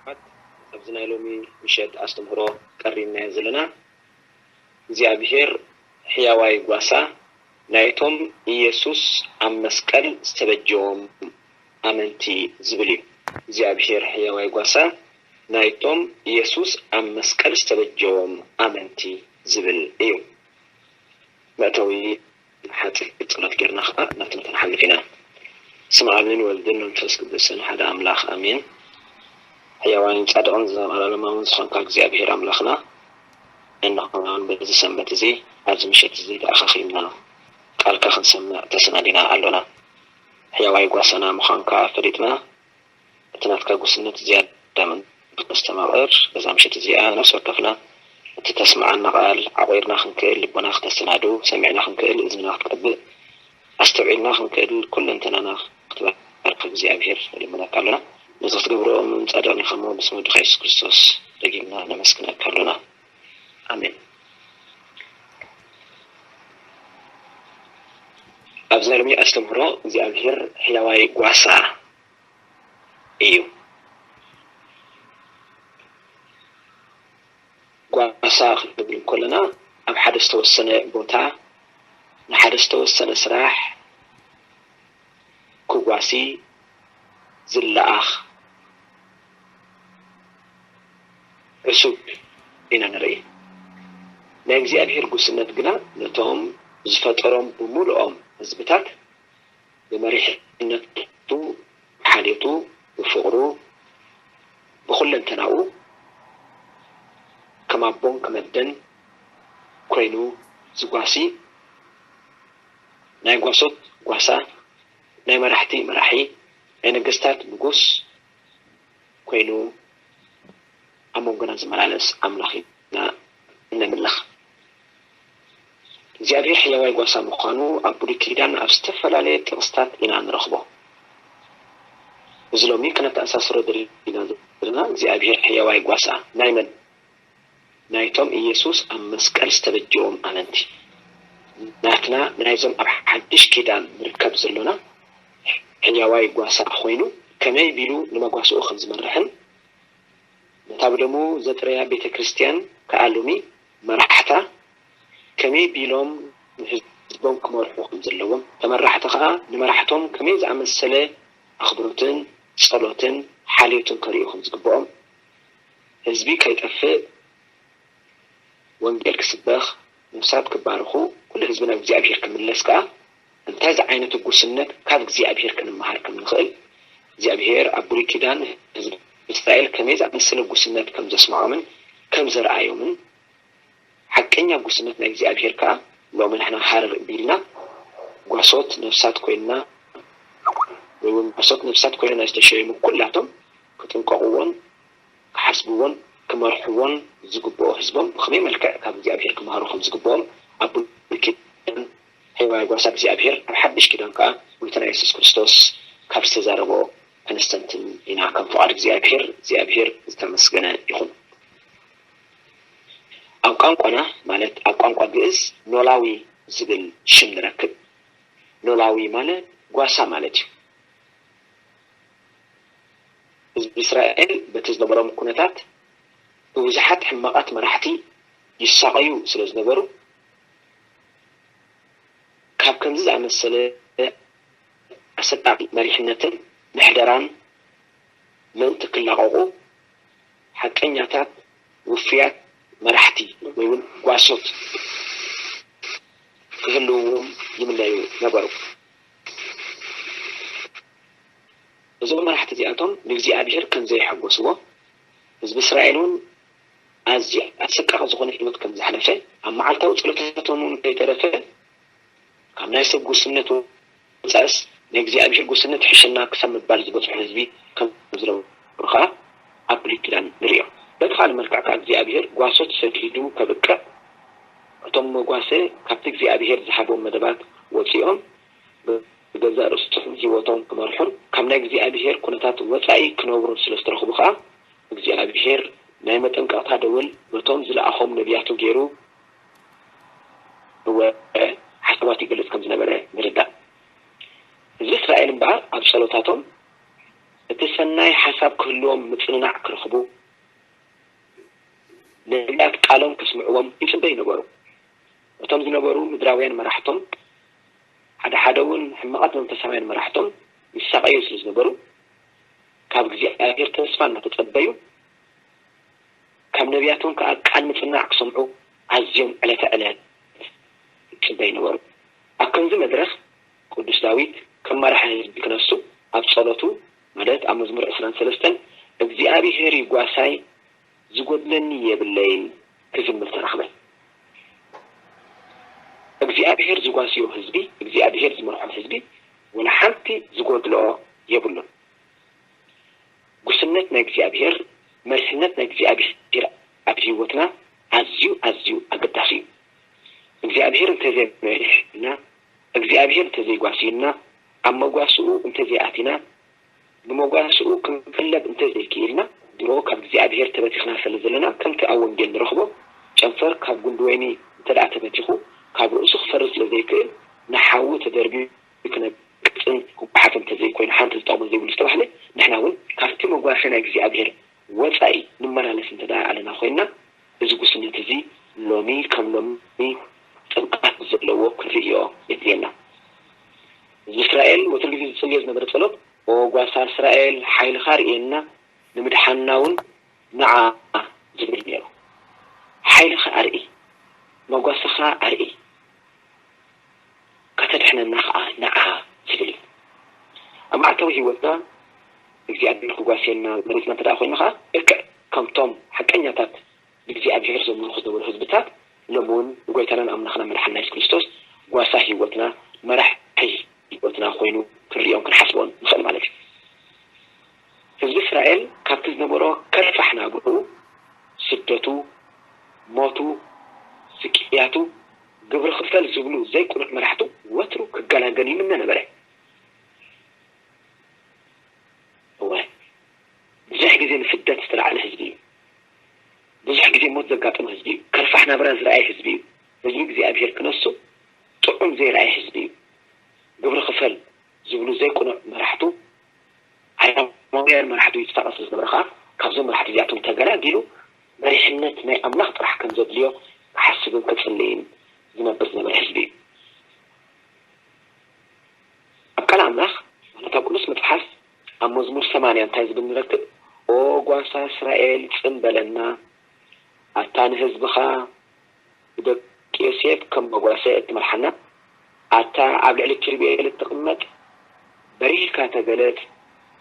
ምሕረት ኣብዚ ናይ ሎሚ ምሸት ኣስተምህሮ ቀሪብናዮ ዘለና እግዚኣብሔር ሕያዋይ ጓሳ ናይቶም ኢየሱስ ኣብ መስቀል ዝተበጀዎም ኣመንቲ ዝብል እዩ። እግዚኣብሔር ሕያዋይ ጓሳ ናይቶም ኢየሱስ ኣብ መስቀል ዝተበጀዎም ኣመንቲ ዝብል እዩ። መእተዊ ሓፂር ጸሎት ጌርና ኸዓ ናብ ትምህርቲ ንሓልፍ ኢና። ስም ኣብን ወልድን መንፈስ ቅዱስን ሓደ ኣምላኽ ኣሜን። ሕያዋይን ጻድቕን ዘላለማውን ዝኾንካ እግዚኣብሔር ኣምላኽና፣ እንሆ እውን በዚ ሰንበት እዚ ኣብዚ ምሸት እዚ ተኣኻኺብና ቃልካ ክንሰምዕ ተሰናዲና ኣሎና። ሕያዋይ ጓሳና ምዃንካ ፈሊጥና እቲ ናትካ ጉስነት ዝያዳ ምእንቲ ክነስተማቕር በዛ ምሸት እዚኣ ነፍሲ ወከፍና እቲ ተስምዓና ቃል ዓቑርና ክንክእል ልቦና ክተሰናዱ ሰሚዕና ክንክእል እዝንና ክትቀብእ ኣስተውዒልና ክንክእል ኩለንተናና ክትባርኽ እግዚኣብሔር ንልምነካ ኣሎና። ነዚ ክትገብሮ እሙን ጻድቕን ኢኻ እሞ ብስም ወድኻ የሱስ ክርስቶስ ደጊምና ነመስግነካ ኣሎና። ኣሜን። ኣብዚ ናይ ሎሚ ኣስተምህሮ እግዚኣብሔር ሕያዋይ ጓሳ እዩ። ጓሳ ክንብል እንከለና ኣብ ሓደ ዝተወሰነ ቦታ ንሓደ ዝተወሰነ ስራሕ ክጓሲ ዝለኣኽ ዕሱብ ኢና ንርኢ። ናይ እግዚኣብሔር ጉስነት ግና ነቶም ዝፈጠሮም ብምሉኦም ህዝብታት ብመሪሕነቱ፣ ብሓልዮቱ፣ ብፍቕሩ፣ ብኹለንተናኡ ከም ኣቦን ከም ኣደን ኮይኑ ዝጓሲ፣ ናይ ጓሶት ጓሳ፣ ናይ መራሕቲ መራሒ፣ ናይ ነገስታት ንጉስ ኮይኑ ኣብ መንጎና ዝመላለስ ኣምላኽ ኢና እነምልኽ። እግዚኣብሔር ሕያዋይ ጓሳ ምዃኑ ኣብ ብሉይ ኪዳን ኣብ ዝተፈላለየ ጥቕስታት ኢና ንረኽቦ። እዚ ሎሚ ክነተኣሳስሮ ደሊና ዘለና እግዚኣብሔር ሕያዋይ ጓሳ ናይ መን? ናይቶም ኢየሱስ ኣብ መስቀል ዝተበጀዎም ኣመንቲ። ናትና ናይዞም ኣብ ሓድሽ ኪዳን ንርከብ ዘሎና ሕያዋይ ጓሳ ኮይኑ ከመይ ቢሉ ንመጓስኡ ከም ዝመርሕን ነታ ብደሙ ዘጥረያ ቤተ ክርስቲያን ከኣ ሎሚ መራሕታ ከመይ ቢሎም ንህዝቦም ክመርሑ ከም ዘለዎም፣ ተመራሕቲ ከኣ ንመራሕቶም ከመይ ዝኣመሰለ ኣኽብሮትን ጸሎትን ሓልዮትን ከርእዩ ከም ዝግብኦም፣ ህዝቢ ከይጠፍእ ወንጌል ክስበኽ፣ ነፍሳት ክባረኹ፣ ኩሉ ህዝቢ ናብ እግዚኣብሔር ክምለስ ከኣ እንታይ ዝዓይነቱ ጉስነት ካብ እግዚኣብሔር ክንመሃር ከም ንኽእል፣ እግዚኣብሔር ኣብ ብሉይ ኪዳን ህዝቢ እስራኤል ከመይ ዝኣመሰለ ጉስነት ከም ዘስምዖምን ከም ዘርኣዮምን፣ ሓቀኛ ጉስነት ናይ እግዚኣብሔር ከኣ ሎሚ ንሕና ሃረር ቢልና ጓሶት ነፍሳት ኮይንና ወይ እውን ጓሶት ነፍሳት ኮይንና ዝተሸየሙ ኩላቶም ክጥንቀቕዎን ክሓስብዎን ክመርሕዎን ዝግብኦ ህዝቦም ብኸመይ መልክዕ ካብ እግዚኣብሔር ክመሃሩ ከም ዝግብኦም ኣብ ብሉይ ኪዳን ሕያዋይ ጓሳ እግዚኣብሔር ኣብ ሓድሽ ኪዳን ከኣ ጎይታና የሱስ ክርስቶስ ካብ ዝተዛረቦ ከነስተንትን ኢና። ከም ፍቓድ እግዚኣብሔር፣ እግዚኣብሔር ዝተመስገነ ይኹን። ኣብ ቋንቋና ማለት ኣብ ቋንቋ ግእዝ ኖላዊ ዝብል ሽም ንረክብ። ኖላዊ ማለት ጓሳ ማለት እዩ። ህዝቢ እስራኤል በቲ ዝነበሮም ኩነታት ብብዙሓት ሕማቓት መራሕቲ ይሳቐዩ ስለ ዝነበሩ ካብ ከምዚ ዝኣመሰለ ኣሰቃቒ መሪሕነትን ምሕደራን ምእንቲ ክላቐቑ ሓቀኛታት ውፉያት መራሕቲ ወይ እውን ጓሶት ክህልውዎም ይምነዩ ነበሩ። እዞም መራሕቲ እዚኣቶም ንእግዚኣብሔር ከም ዘየሐጎስዎ ህዝቢ እስራኤል እውን ኣዝዩ ኣሰቃቒ ዝኾነ ህይወት ከም ዘሕለፈ ኣብ መዓልታዊ ጸሎታቶም እውን ከይተረፈ ካብ ናይ ሰብ ጉስነት ወፃእስ ናይ እግዚኣብሔር ጉስነት ይሕሸና ክሳብ ምባል ዝበፅሑ ህዝቢ ከም ዝነበሩ ከዓ ኣብ ብሉይ ኪዳን ንሪኦ። በቲ ካልእ መልክዕ ከዓ እግዚኣብሔር ጓሶት ሰዲዱ ከብቅዕ እቶም መጓሰ ካብቲ እግዚኣብሔር ዝሃቦም መደባት ወፂኦም ብገዛእ ርእሶም ህይወቶም ክመርሑን ካብ ናይ እግዚኣብሔር ኩነታት ወፃኢ ክነብሩን ስለ ዝተረኽቡ ከዓ እግዚኣብሔር ናይ መጠንቀቕታ ደወል በቶም ዝለኣኾም ነቢያቱ ገይሩ እወ ሓሳባት ይገልጽ ከም ዝነበረ ንርዳእ። ህዝቢ እስራኤል እምበኣር ኣብ ጸሎታቶም እቲ ሰናይ ሓሳብ ክህልዎም ምጽንናዕ ክረኽቡ፣ ነቢያት ቃሎም ከስምዕዎም ይጽበዩ ነበሩ። እቶም ዝነበሩ ምድራውያን መራሕቶም ሓደ ሓደ እውን ሕማቓት መንፈሳውያን መራሕቶም ይሳቐዩ ስለ ዝነበሩ፣ ካብ እግዚኣብሔር ተስፋ እናተጸበዩ፣ ካብ ነቢያቶም ከኣ ቃል ምጽናዕ ክሰምዑ ኣዝዮም ዕለተ ዕለት ይጽበዩ ነበሩ። ኣብ ከምዚ መድረኽ ቅዱስ ዳዊት ከም መራሒ ህዝቢ ክነሱ ኣብ ጸሎቱ፣ ማለት ኣብ መዝሙር ዕስራን ሰለስተን እግዚኣብሔር እዩ ጓሳይ፣ ዝጎድለኒ የብለይን ክዝምር ተረኽበ። እግዚኣብሔር ዝጓስዮ ህዝቢ፣ እግዚኣብሔር ዝመርሖ ህዝቢ ወላ ሓንቲ ዝጎድሎ የብሉን። ጉስነት ናይ እግዚኣብሔር፣ መሪሕነት ናይ እግዚኣብሔር ኣብ ህይወትና ኣዝዩ ኣዝዩ ኣገዳሲ እዩ። እግዚኣብሔር እንተዘይመሪሕና፣ እግዚኣብሔር እንተዘይጓስዩና፣ ኣብ መጓስኡ እንተዘይኣቲና፣ ብመጓስኡ ክንፍለብ እንተዘይክኢልና፣ ድሮ ካብ እግዚኣብሔር ተበቲኽና ስለ ዘለና፣ ከምቲ ኣብ ወንጌል ንረኽቦ፣ ጨንፈር ካብ ጉንዲ ወይኒ እንተ ደኣ ተበቲኹ፣ ካብ ርእሱ ክፈርስ ስለ ዘይክእል፣ ንሓዊ ተደርብዩ ክነቅጽን ክጓሓፍን እንተዘይኮይኑ፣ ሓንቲ ዝጠቕሞ ዘይብሉ ዝተባህለ፣ ንሕና እውን ካብቲ መጓሰ ናይ እግዚኣብሔር ወጻኢ ንመላለስ እንተ ደኣ ኣለና ኮይንና፣ እዚ ጉስነት እዚ ሎሚ ከም ሎሚ ጥምቀት ዘለዎ ክንርእዮ የድልየና። ህዝቢ እስራኤል ወትሩ ግዜ ዝጽልዮ ዝነበረ ጸሎት፣ "ኦ ጓሳ እስራኤል፣ ሓይልኻ ርእየና፣ ንምድሓንና እውን ንዓ" ዝብል ነይሩ። ሓይልኻ ኣርኢ፣ መጓሰኻ ኣርኢ፣ ከተድሕነና ኸዓ ንዓ ዝብል እዩ። ኣብ መዓልታዊ ህይወትና እግዚኣብሔር ክጓስየና መሪጽና እንተ ደኣ ኮይንና ኸዓ፣ ልክዕ ከምቶም ሓቀኛታት ንእግዚኣብሔር ዘምልኹ ዝነበሩ ህዝብታት፣ ሎሚ እውን ንጎይታናን ኣምላኽናን መድሓንና የሱስ ክርስቶስ ጓሳ ህይወትና፣ መራሒ ህይወትና ኮይኑ ክንርእዮን ክንሓስቦን ንኽእል ማለት እዩ። ህዝቢ እስራኤል ካብቲ ዝነበሮ ከርፋሕ ናብርኡ፣ ስደቱ፣ ሞቱ፣ ስቅያቱ፣ ግብሪ ክፈል ዝብሉ ዘይቅኑዕ መራሕቱ ወትሩ ክገላገል ይምነ ነበረ። እወ፣ ብዙሕ ግዜ ንስደት ዝተላዕለ ህዝቢ እዩ። ብዙሕ ግዜ ሞት ዘጋጠመ ህዝቢ እዩ። ከርፋሕ ናብራ ዝረኣየ ህዝቢ እዩ። ህዝቢ እግዚኣብሔር ክነሱ ጥዑም ዘይረኣየ ህዝቢ እዩ። ግብሪ ክፈል ዝብሉ ዘይቅኑዕ መራሕቱ፣ ዓለማውያን መራሕቱ ይጻቐ ስለ ዝነበረ ኸዓ፣ ካብዞም መራሕቲ እዚኣቶም ተገላጊሉ መሪሕነት ናይ ኣምላኽ ጥራሕ ከም ዘድልዮ ክሓስብን ክጽልይን ዝነብር ዝነበረ ህዝቢ እዩ። ኣብ ቃል ኣምላኽ፣ ማለት ኣብ ቅዱስ መጽሓፍ፣ ኣብ መዝሙር ሰማንያ እንታይ ዝብል ንረክብ? "ኦ ጓሳ እስራኤል፣ ጽን በለና፣ ኣታ ንህዝብኻ ብደቂ ዮሴፍ ከም መጓሰ እትመርሓና፣ ኣታ ኣብ ልዕሊ ኪሩቤል እትቕመጥ፣ በሪህካ ተገለጽ፣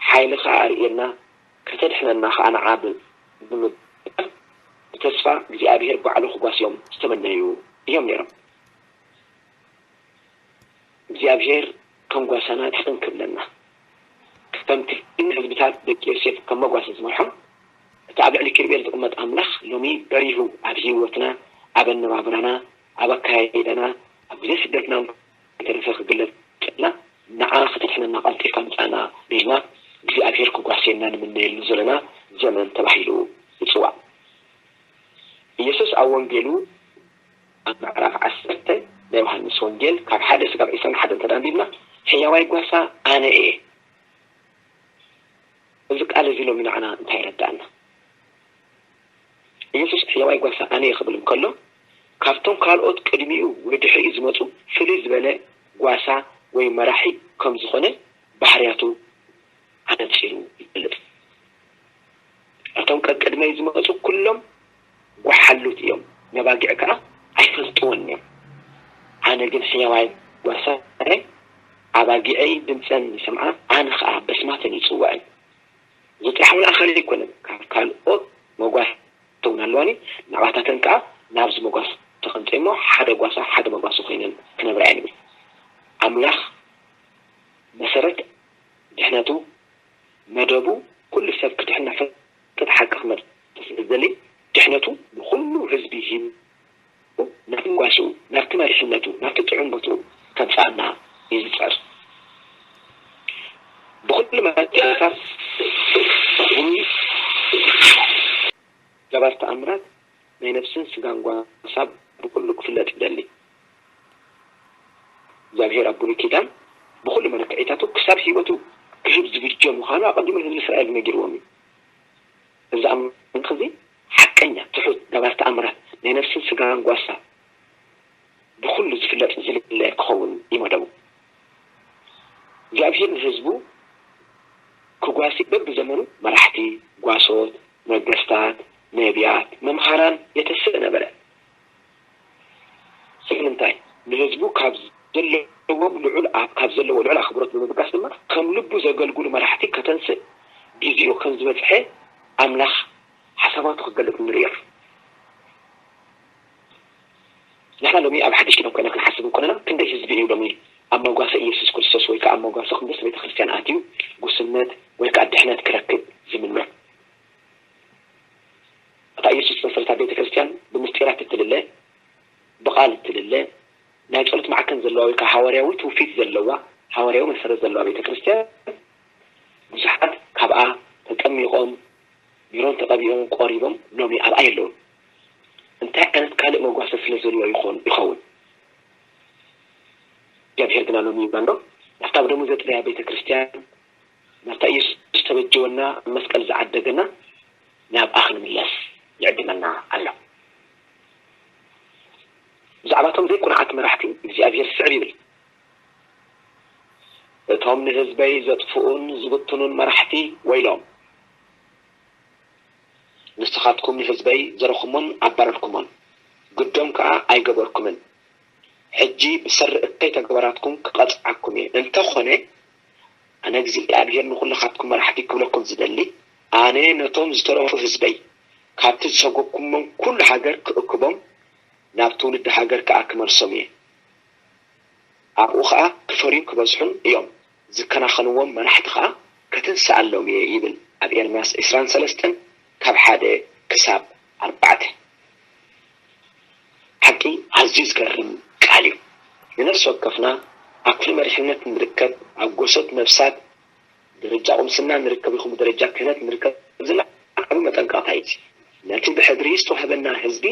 ሓይልኻ ኣርእየና፣ ከተድሕነና ኸኣ ንዓ" ብ-፣ ብምባል ብተስፋ እግዚኣብሔር ባዕሉ ክጓስዮም ዝተመነዩ እዮም ነይሮም። እግዚኣብሔር ከም ጓሳና ጽን ክብለና፣ ከምቲ ንህዝብታት ደቂ ዮሴፍ ከም መጓሰ ዝመርሖም፣ እቲ ኣብ ልዕሊ ኪሩቤል ዝቕመጥ ኣምላኽ ሎሚ በሪሁ ኣብ ህይወትና፣ ኣብ ኣነባብራና፣ ኣብ ኣካያይዳና፣ ኣብ ግዜ ስደትና እውን ከይተረፈ ክግለጸልና፣ ንዓ ክተድሕነና ቀልጢፍካ ምጻእና ኢልና እግዚኣብሔር ክጓስየና ንምነየሉ ዘለና ዘመን ተባሂሉ ይጽዋዕ። ኢየሱስ ኣብ ወንጌሉ ኣብ ምዕራፍ ዓሰርተ ናይ ዮሃንስ ወንጌል ካብ ሓደ ስጋብ ዒስራን ሓደን እንተ ኣንቢብና፣ "ሕያዋይ ጓሳ ኣነ እየ።" እዚ ቃል እዚ ሎሚ ንዓና እንታይ የረድኣና? ኢየሱስ ሕያዋይ ጓሳ ኣነ እየ ክብል እንከሎ፣ ካብቶም ካልኦት ቅድሚኡ ወይ ድሕሪኡ ዝመጹ ፍልይ ዝበለ ጓሳ ወይ መራሒ ከም ዝኾነ ባህርያቱ ኣነጺሩ ይገልጽ። እቶም ቀቅድመይ ዝመጹ ኩሎም ጓሓሉት እዮም፣ ነባጊዕ ከኣ ኣይፈልጥዎን እዮም። ኣነ ግን ሕያዋይ ጓሳ እየ፣ ኣባጊዐይ ድምጸን ይሰምዓ፣ ኣነ ኸኣ በስማተን ይጽውዐን። እዚ ጥራሕ እውን ኣኻሊ ኣይኮነን፣ ካብ ካልኦት መጓሰ እውን ኣለዋኒ፣ ናባታተን ከኣ ናብዚ መጓሰ ተቐምጠ እሞ ሓደ ጓሳ ሓደ መጓሰ ኮይነን ክነብራ እየን ይብል። ኣምላኽ መሰረት ድሕነቱ፣ መደቡ ኩሉ ሰብ ክድሕን ናብ ፍልጠት ሓቂ ክመጽእ ስለ ዝደሊ፣ ድሕነቱ ንኹሉ ህዝቢ ሂቡ ናብቲ መጓስኡ፣ ናብቲ መሪሕነቱ፣ ናብቲ ጥዑም ቦትኡ ከምጽኣና እዩ ዝጽዕር። ብኹሉ መለክዒታት እውን ገባር ተኣምራት ናይ ነፍስን ስጋን ጓሳ ብኹሉ ክፍለጥ ይደሊ። እግዚኣብሔር ኣብ ብሉይ ኪዳን ብኹሉ መለክዒታቱ ክሳብ ህይወቱ ክህብ ዝብጀ ምዃኑ ኣቐዲሙ ንህዝቢ እስራኤል ነጊርዎም እዩ። እዚ ኣምላኽ እዚ ሓቀኛ፣ ትሑት፣ ገባር ተኣምራት፣ ናይ ነፍስን ስጋን ጓሳ፣ ብኹሉ ዝፍለጥ ዝልለ ክኸውን እዩ መደቡ። እግዚኣብሔር ንህዝቡ ክጓሲ በብዘመኑ መራሕቲ፣ ጓሶት፣ ነገስታት፣ ነቢያት፣ መምሃራን የተስእ ነበረ። ስለምንታይ? ንህዝቡ ካብ ዘለዎም ልዑል ኣብ ካብ ዘለዎ ልዑል ኣኽብሮት ብምብጋስ ድማ ከም ልቡ ዘገልግሉ መራሕቲ ከተንስእ ግዜኡ ከም ዝበፅሐ ኣምላኽ ሓሳባቱ ክገልጥ ንርእዮ። ንሕና ሎሚ ኣብ ሓድሽ ኪዳን ኮይና ክንሓስብ እንኮለና ክንደይ ህዝቢ እዩ ሎሚ ኣብ መጓሰ ኢየሱስ ክርስቶስ ወይ ከዓ ኣብ መጓሰ ቅድስት ቤተ ክርስቲያን ኣትዩ ጉስነት ወይ ከዓ ድሕነት ክረክብ ዝምነ? እታ ኢየሱስ መሰረታ ቤተ ክርስቲያን ብምስጢራት እትልለ፣ ብቓል እትልለ፣ ናይ ጸሎት ማዕከን ዘለዋ ወይ ከዓ ሃዋርያዊ ትውፊት ዘለዋ፣ ሃዋርያዊ መሰረት ዘለዋ ቤተ ክርስቲያን ብዙሓት ካብኣ ተጠሚቖም ሜሮን ተቐቢኦም ቆሪቦም ሎሚ ኣብኣ የለውን። እንታይ ዓይነት ካልእ መጓሰ ስለ ዘሎ ይኾን ይኸውን? እግዚኣብሔር ግና ሎሚ ይብላ እንዶ ናብታ ብደሙ ዘጥረያ ቤተ ክርስቲያን ናብታ ኢየሱስ ተበጀወና ኣብ መስቀል ዝዓደገና ናብኣ ክንምለስ ይዕድመና ኣሎ። ብዛዕባቶም ዘይቁኑዓት መራሕቲ እግዚኣብሔር ስዕብ ይብል። እቶም ንህዝበይ ዘጥፍኡን ዝብትኑን መራሕቲ ወይሎም። ንስኻትኩም ንህዝበይ ዘረኹሞን ኣባረርኩሞን፣ ግዶም ከኣ ኣይገበርኩምን። ሕጂ ብሰሪ እከይ ተግባራትኩም ክቐጽዓኩም እየ። እንተኾነ ኣነ እግዚኣብሔር ንኹልኻትኩም መራሕቲ ክብለኩም ዝደሊ፣ ኣነ ነቶም ዝተረፉ ህዝበይ ካብቲ ዝሰጎግኩሞም ኩሉ ሃገር ክእክቦም፣ ናብ ትውልዲ ሃገር ከኣ ክመልሶም እየ። ኣብኡ ኸኣ ክፈርዩን ክበዝሑን እዮም። ዝከናኸንዎም መራሕቲ ኸኣ ከተንስኣሎም እየ ይብል ኣብ ኤርምያስ ዕስራን ሰለስተን ካብ ሓደ ክሳብ ኣርባዕተ። ሓቂ ኣዝዩ ዝገርም ቃል እዩ። ንነፍሲ ወከፍና ኣብ ክፍሊ መሪሕነት ንርከብ፣ ኣብ ጎሶት ነፍሳት ደረጃ ቁምስና ንርከብ ይኹን ብደረጃ ክህነት ንርከብ ዝለዓሉ መጠንቀቕታ እዩ። ነቲ ብሕድሪ ዝተዋህበና ህዝቢ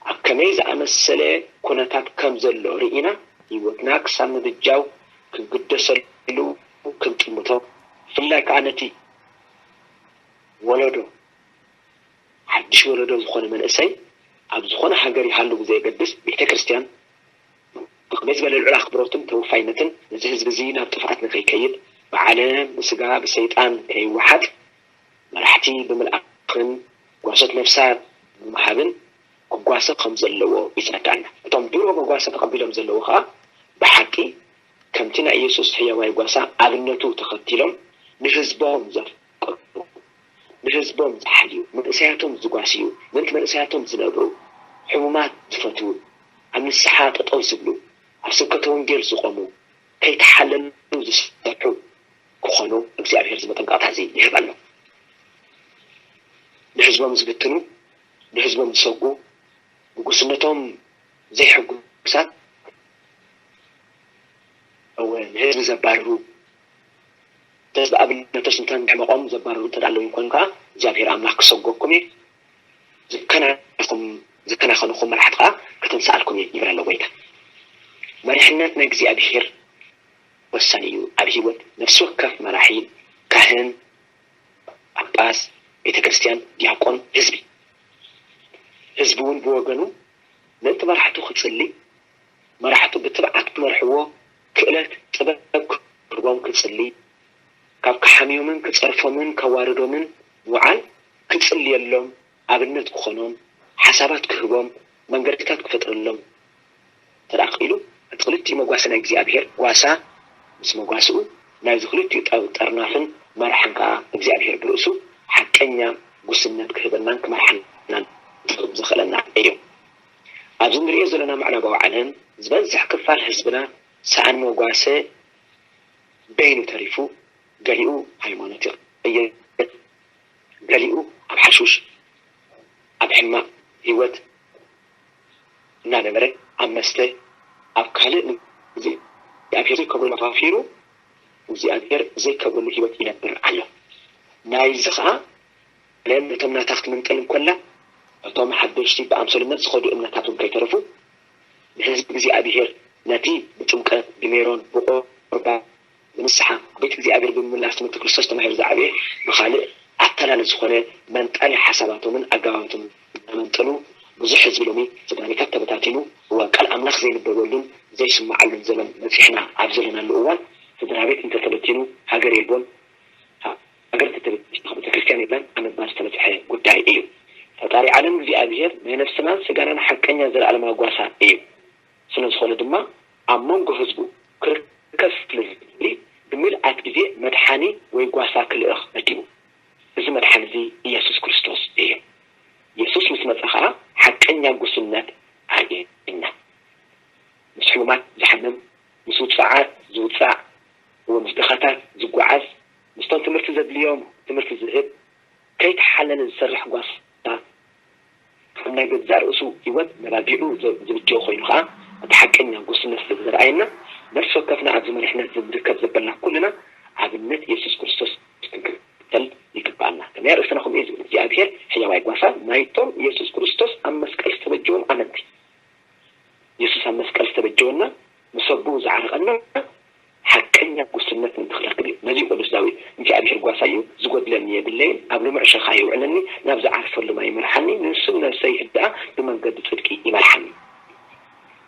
ኣብ ከመይ ዝኣመሰለ ኩነታት ከም ዘሎ ርኢና ህይወትና ክሳብ ምብጃው ክንግደሰሉ ክንጥምቶ፣ ብፍላይ ከኣ ነቲ ወለዶ ሓድሽ ወለዶ ዝኾነ መንእሰይ ኣብ ዝኾነ ሃገር ይሃሉ ብዘየገድስ ቤተ ክርስቲያን ብኸመይ ዝበለ ልዑል ኣኽብሮትን ተወፋይነትን ነዚ ህዝቢ እዚ ናብ ጥፍኣት ንከይከይድ ብዓለም ብስጋ ብሰይጣን ከይወሓጥ መራሕቲ ብምልኣኽን ጓሶት ነፍሳት ብምሃብን ክጓሰ ከም ዘለዎ ይስረዳና። እቶም ድሮ መጓሰ ተቐቢሎም ዘለዉ ኸዓ ብሓቂ ከምቲ ናይ ኢየሱስ ሕያዋይ ጓሳ ኣብነቱ ተኸቲሎም ንህዝቦም ዘፍቅሩ፣ ንህዝቦም ዝሓልዩ፣ መንእሰያቶም ዝጓስዩ፣ ምእንቲ መንእሰያቶም ዝነብሩ፣ ሕሙማት ዝፈትዉ፣ ኣብ ንስሓ ጠጠው ዝብሉ፣ ኣብ ስብከተ ወንጌል ዝቖሙ፣ ከይተሓለሉ ዝሰርሑ ክኾኑ እግዚኣብሔር እዚ መጠንቀቕታ እዚ ይህብ ኣሎ። ንህዝቦም ዝብትኑ፣ ንህዝቦም ዝሰጉ፣ ንጉስነቶም ዘይሕጉሳት፣ እወ ንህዝቢ ዘባርሩ፣ ተዝቢ ኣብነቶስ እንተ ሕመቖም ዘባርሩ እንተ ኣለዉ ይኮን ከዓ እግዚኣብሔር ኣምላኽ ክሰጎኩም እየ፣ ዝከናኹም ዝከናኸንኹም መራሕቲ ከዓ ከተንስኣልኩም እየ ይብል ኣሎ ጎይታ። መሪሕነት ናይ እግዚኣብሔር ወሳኒ እዩ ኣብ ህይወት ነፍሲ ወከፍ መራሒ፣ ካህን፣ ጳጳስ፣ ቤተ ክርስቲያን፣ ዲያቆን፣ ህዝቢ። ህዝቢ እውን ብወገኑ ምእንቲ መራሕቱ ክጽሊ፣ መራሕቱ ብትብዓት ክመርሕዎ፣ ክእለት ጥበብ ክህቦም ክጽሊ፣ ካብ ክሓምዮምን ክጸርፎምን ከዋርዶምን ምውዓል ክጽልየሎም፣ ኣብነት ክኾኖም፣ ሓሳባት ክህቦም፣ መንገድታት ክፈጥረሎም፣ ተደኣ ክኢሉ እቲ ክልቲኡ መጓሰ ናይ እግዚኣብሔር ጓሳ ምስ መጓስኡ ናይዚ ክልቲኡ ጠብ ጠርናፍን መራሕን ከኣ እግዚኣብሔር ብርእሱ ሓቀኛ ጉስነት ክህበናን ክመርሓናን ጥበብ ዘኽእለና እዩ። ኣብዚ ንሪኦ ዘለና ምዕራባዊ ዓለም ዝበዝሕ ክፋል ህዝብና ሰኣን መጓሰ በይኑ ተሪፉ ገሊኡ ሃይማኖት ይቕይር፣ ገሊኡ ኣብ ሓሹሽ ኣብ ሕማቕ ህይወት እናነበረ ኣብ መስተ ኣብ ካልእ እግዚኣብሔር ዘይከብረሉ ኣፋፊሩ እግዚኣብሔር ዘይከብረሉ ህይወት ይነብር ኣሎ። ናይዚ ኸዓ ዓለም ነቶም ናታ ክትምንጥል እንኮላ እቶም ሓደሽቲ ብኣምሰሉነት ዝኸዱ እምነታት እውን ከይተረፉ ንህዝቢ እግዚኣብሔር ነቲ ብጥምቀት ብሜሮን ብቁርባን ንስሓ ቤት እግዚኣብሔር ብምምላስ ትምህርቲ ክርስቶስ ተማሂሩ ዝዓበየ ብኻልእ ኣታላሊ ዝኾነ መንጣሊ ሓሳባቶምን ኣገባባቶምን እናመንጠሉ ብዙሕ ህዝቢ ሎሚ ስድራ ቤታት ተበታቲኑ እዋን ቃል ኣምላኽ ዘይንበበሉን ዘይስማዓሉን ዘበን በፂሕና ኣብ ዘለናሉ እዋን ስድራ ቤት እንተተበቲኑ ሃገር የልቦን። ሃገር ተተበቲኑ ቤተክርስትያን የለን ኣብ ምባል ዝተበፅሐ ጉዳይ እዩ። ፈጣሪ ዓለም እግዚኣብሔር ናይ ነፍስናን ስጋናን ሓቀኛ ዘለኣለማዊ ጓሳ እዩ። ስለዝኾነ ድማ ኣብ መንጎ ህዝቡ ክርከብ ስለዝደሊ ብምልኣት ግዜ መድሓኒ ወይ ጓሳ ክልእኽ መዲቡ። እዚ መድሓኒ እዚ ኢየሱስ ክርስቶስ እዩ። ኢየሱስ ምስ መጸ ኸኣ ሓቀኛ ጉስነት ኣርእየና። ምስ ሕሙማት ዝሓምም፣ ምስ ውጹዓት ዝውጻዕ፣ እወ ምስ ድኻታት ዝጓዓዝ፣ ምስቶም ትምህርቲ ዘድልዮም ትምህርቲ ዝህብ፣ ከይተሓለለ ዝሰርሕ ጓሳ፣ ከም ናይ ገዛእ ርእሱ ህይወት ነባጊዑ ዝብጀው ኮይኑ ኸኣ እቲ ሓቀኛ ጉስነት ስለ ዘርኣየና፣ ነፍሲ ወከፍና ኣብዚ መሪሕነት ዝንርከብ ዘበልና ኩልና ኣብነት የሱስ ክርስቶስ ክንክተል ይግብኣና። ከመይ ኣርእስትና ከምኡ እዩ ዝብል እግዚኣብሔር ሕያዋይ ጓሳ ናይቶም የሱስ ክርስቶስ ኣብ መስቀል ዝተበጀዎም ኣመንቲ። የሱስ ኣብ መስቀል ዝተበጀወና፣ ምስ ኣቦኡ ዝዓረቐና ሓቀኛ ጉስነት ንክረክብ እዩ። ነዚ እዩ ቅዱስ ዳዊት እግዚኣብሔር ጓሳ እዩ፣ ዝጎድለኒ የብለይን፣ ኣብ ልሙዕ ሸኻ የውዕለኒ፣ ናብ ዝዓርፈሉ ማይ ይመርሓኒ፣ ንሱ ንነፍሰይ ህድኣ ብመንገዲ ጽድቂ ይመርሓኒ።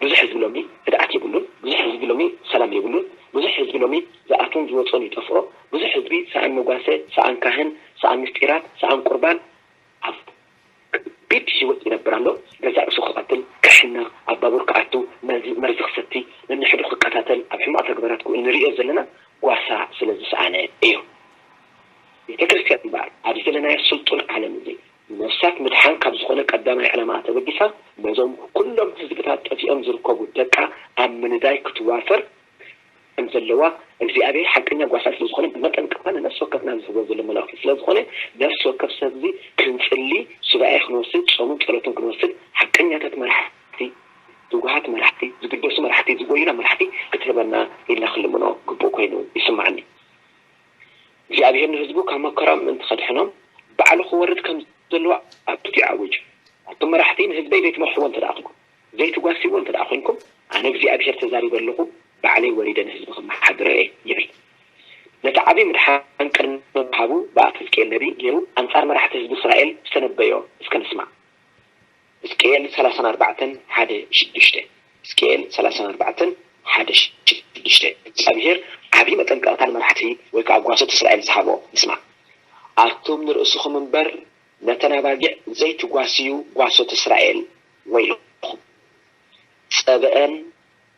ብዙሕ ህዝቢ ሎሚ ህድኣት የብሉን፣ ብዙሕ ህዝቢ ሎሚ ሰላም የብሉን፣ ብዙሕ ህዝቢ ሎሚ ዝኣትዎን ዝወፅኦን ይጠፍኦ፣ ብዙሕ ህዝቢ ሰኣን መጓሰ፣ ሰኣን ካህን፣ ሰኣን ምስጢራት፣ ሰኣን ቁርባን ኣብ ከቢድ ህይወት ይነብር ኣሎ። ገዛእ ርእሱ ክቐትል፣ ክሕነቕ፣ ኣብ ባቡር ክኣቱ፣ መርዚ መርዚ ክሰቲ፣ ነንሕዱ ክቀታተል፣ ኣብ ሕማቕ ተግባራት ክውዕል ንርእዮ ዘለና ጓሳ ስለ ዝሰኣነ እዩ። ቤተ ክርስቲያን እምበኣር ኣብ ዘለናዮ ስልጡን ዓለም እዚ ነፍሳት ምድሓን ካብ ዝኾነ ቀዳማይ ዕላማኣ ተበጊሳ ነዞም ኩሎም ህዝብታት ጠፊኦም ዝርከቡ ደቃ ኣብ ምንዳይ ክትዋፈር ከም ዘለዋ እግዚኣብሔር ሓቀኛ ጓሳ ስለ ዝኾነ ብመጠን ቃል ንነፍሲ ወከፍና ዝህቦ ዘሎ መልእኽቲ ስለ ዝኾነ ነፍሲ ወከፍ ሰብ እዚ ክንጽሊ ሱባኤ ክንወስድ ጾምን ጸሎትን ክንወስድ ሓቀኛታት መራሕቲ ትጉሃት መራሕቲ ዝግደሱ መራሕቲ ዝጎዩና መራሕቲ ክትህበና ኢልና ክንልምኖ ግቡእ ኮይኑ ይስማዓኒ። እግዚኣብሔር ንህዝቡ ካብ መከራኦም ምእንቲ ከድሕኖም ባዕሉ ክወርድ ከም ዘለዎ ኣብ ትሕቲኡ ኣዊጁ። ኣቱም መራሕቲ ንህዝበይ ዘይትመርሕዎ እንተ ደኣ ኹንኩም ዘይትጓስይዎ እንተ ደኣ ኾንኩም ኣነ እግዚኣብሔር ተዛሪበ ኣለኹ፣ ባዕለይ ወሪደ ንህዝቢ ክመሓድሮ እየ ይብል። ነቲ ዓብዪ ምድሓን ቅድሚ ምሃቡ ብኣፍ ሕዝቅኤል ነቢይ ገይሩ ኣንጻር መራሕቲ ህዝቢ እስራኤል ዝተነበዮ እስከ ንስማዕ። ሕዝቅኤል ሰላሳን ኣርባዕተን ሓደ ሽዱሽተ። ሕዝቅኤል ሰላሳን ኣርባዕተን ሓደ ሽዱሽተ። እግዚኣብሔር ዓብዪ መጠንቀቕታ ንመራሕቲ ወይ ከዓ ጓሶት እስራኤል ዝሃቦ ንስማዕ። ኣቱም ንርእስኹም እምበር ነተን ኣባጊዕ ዘይትጓስዩ ጓሶት እስራኤል ወይልኹም። ጸብአን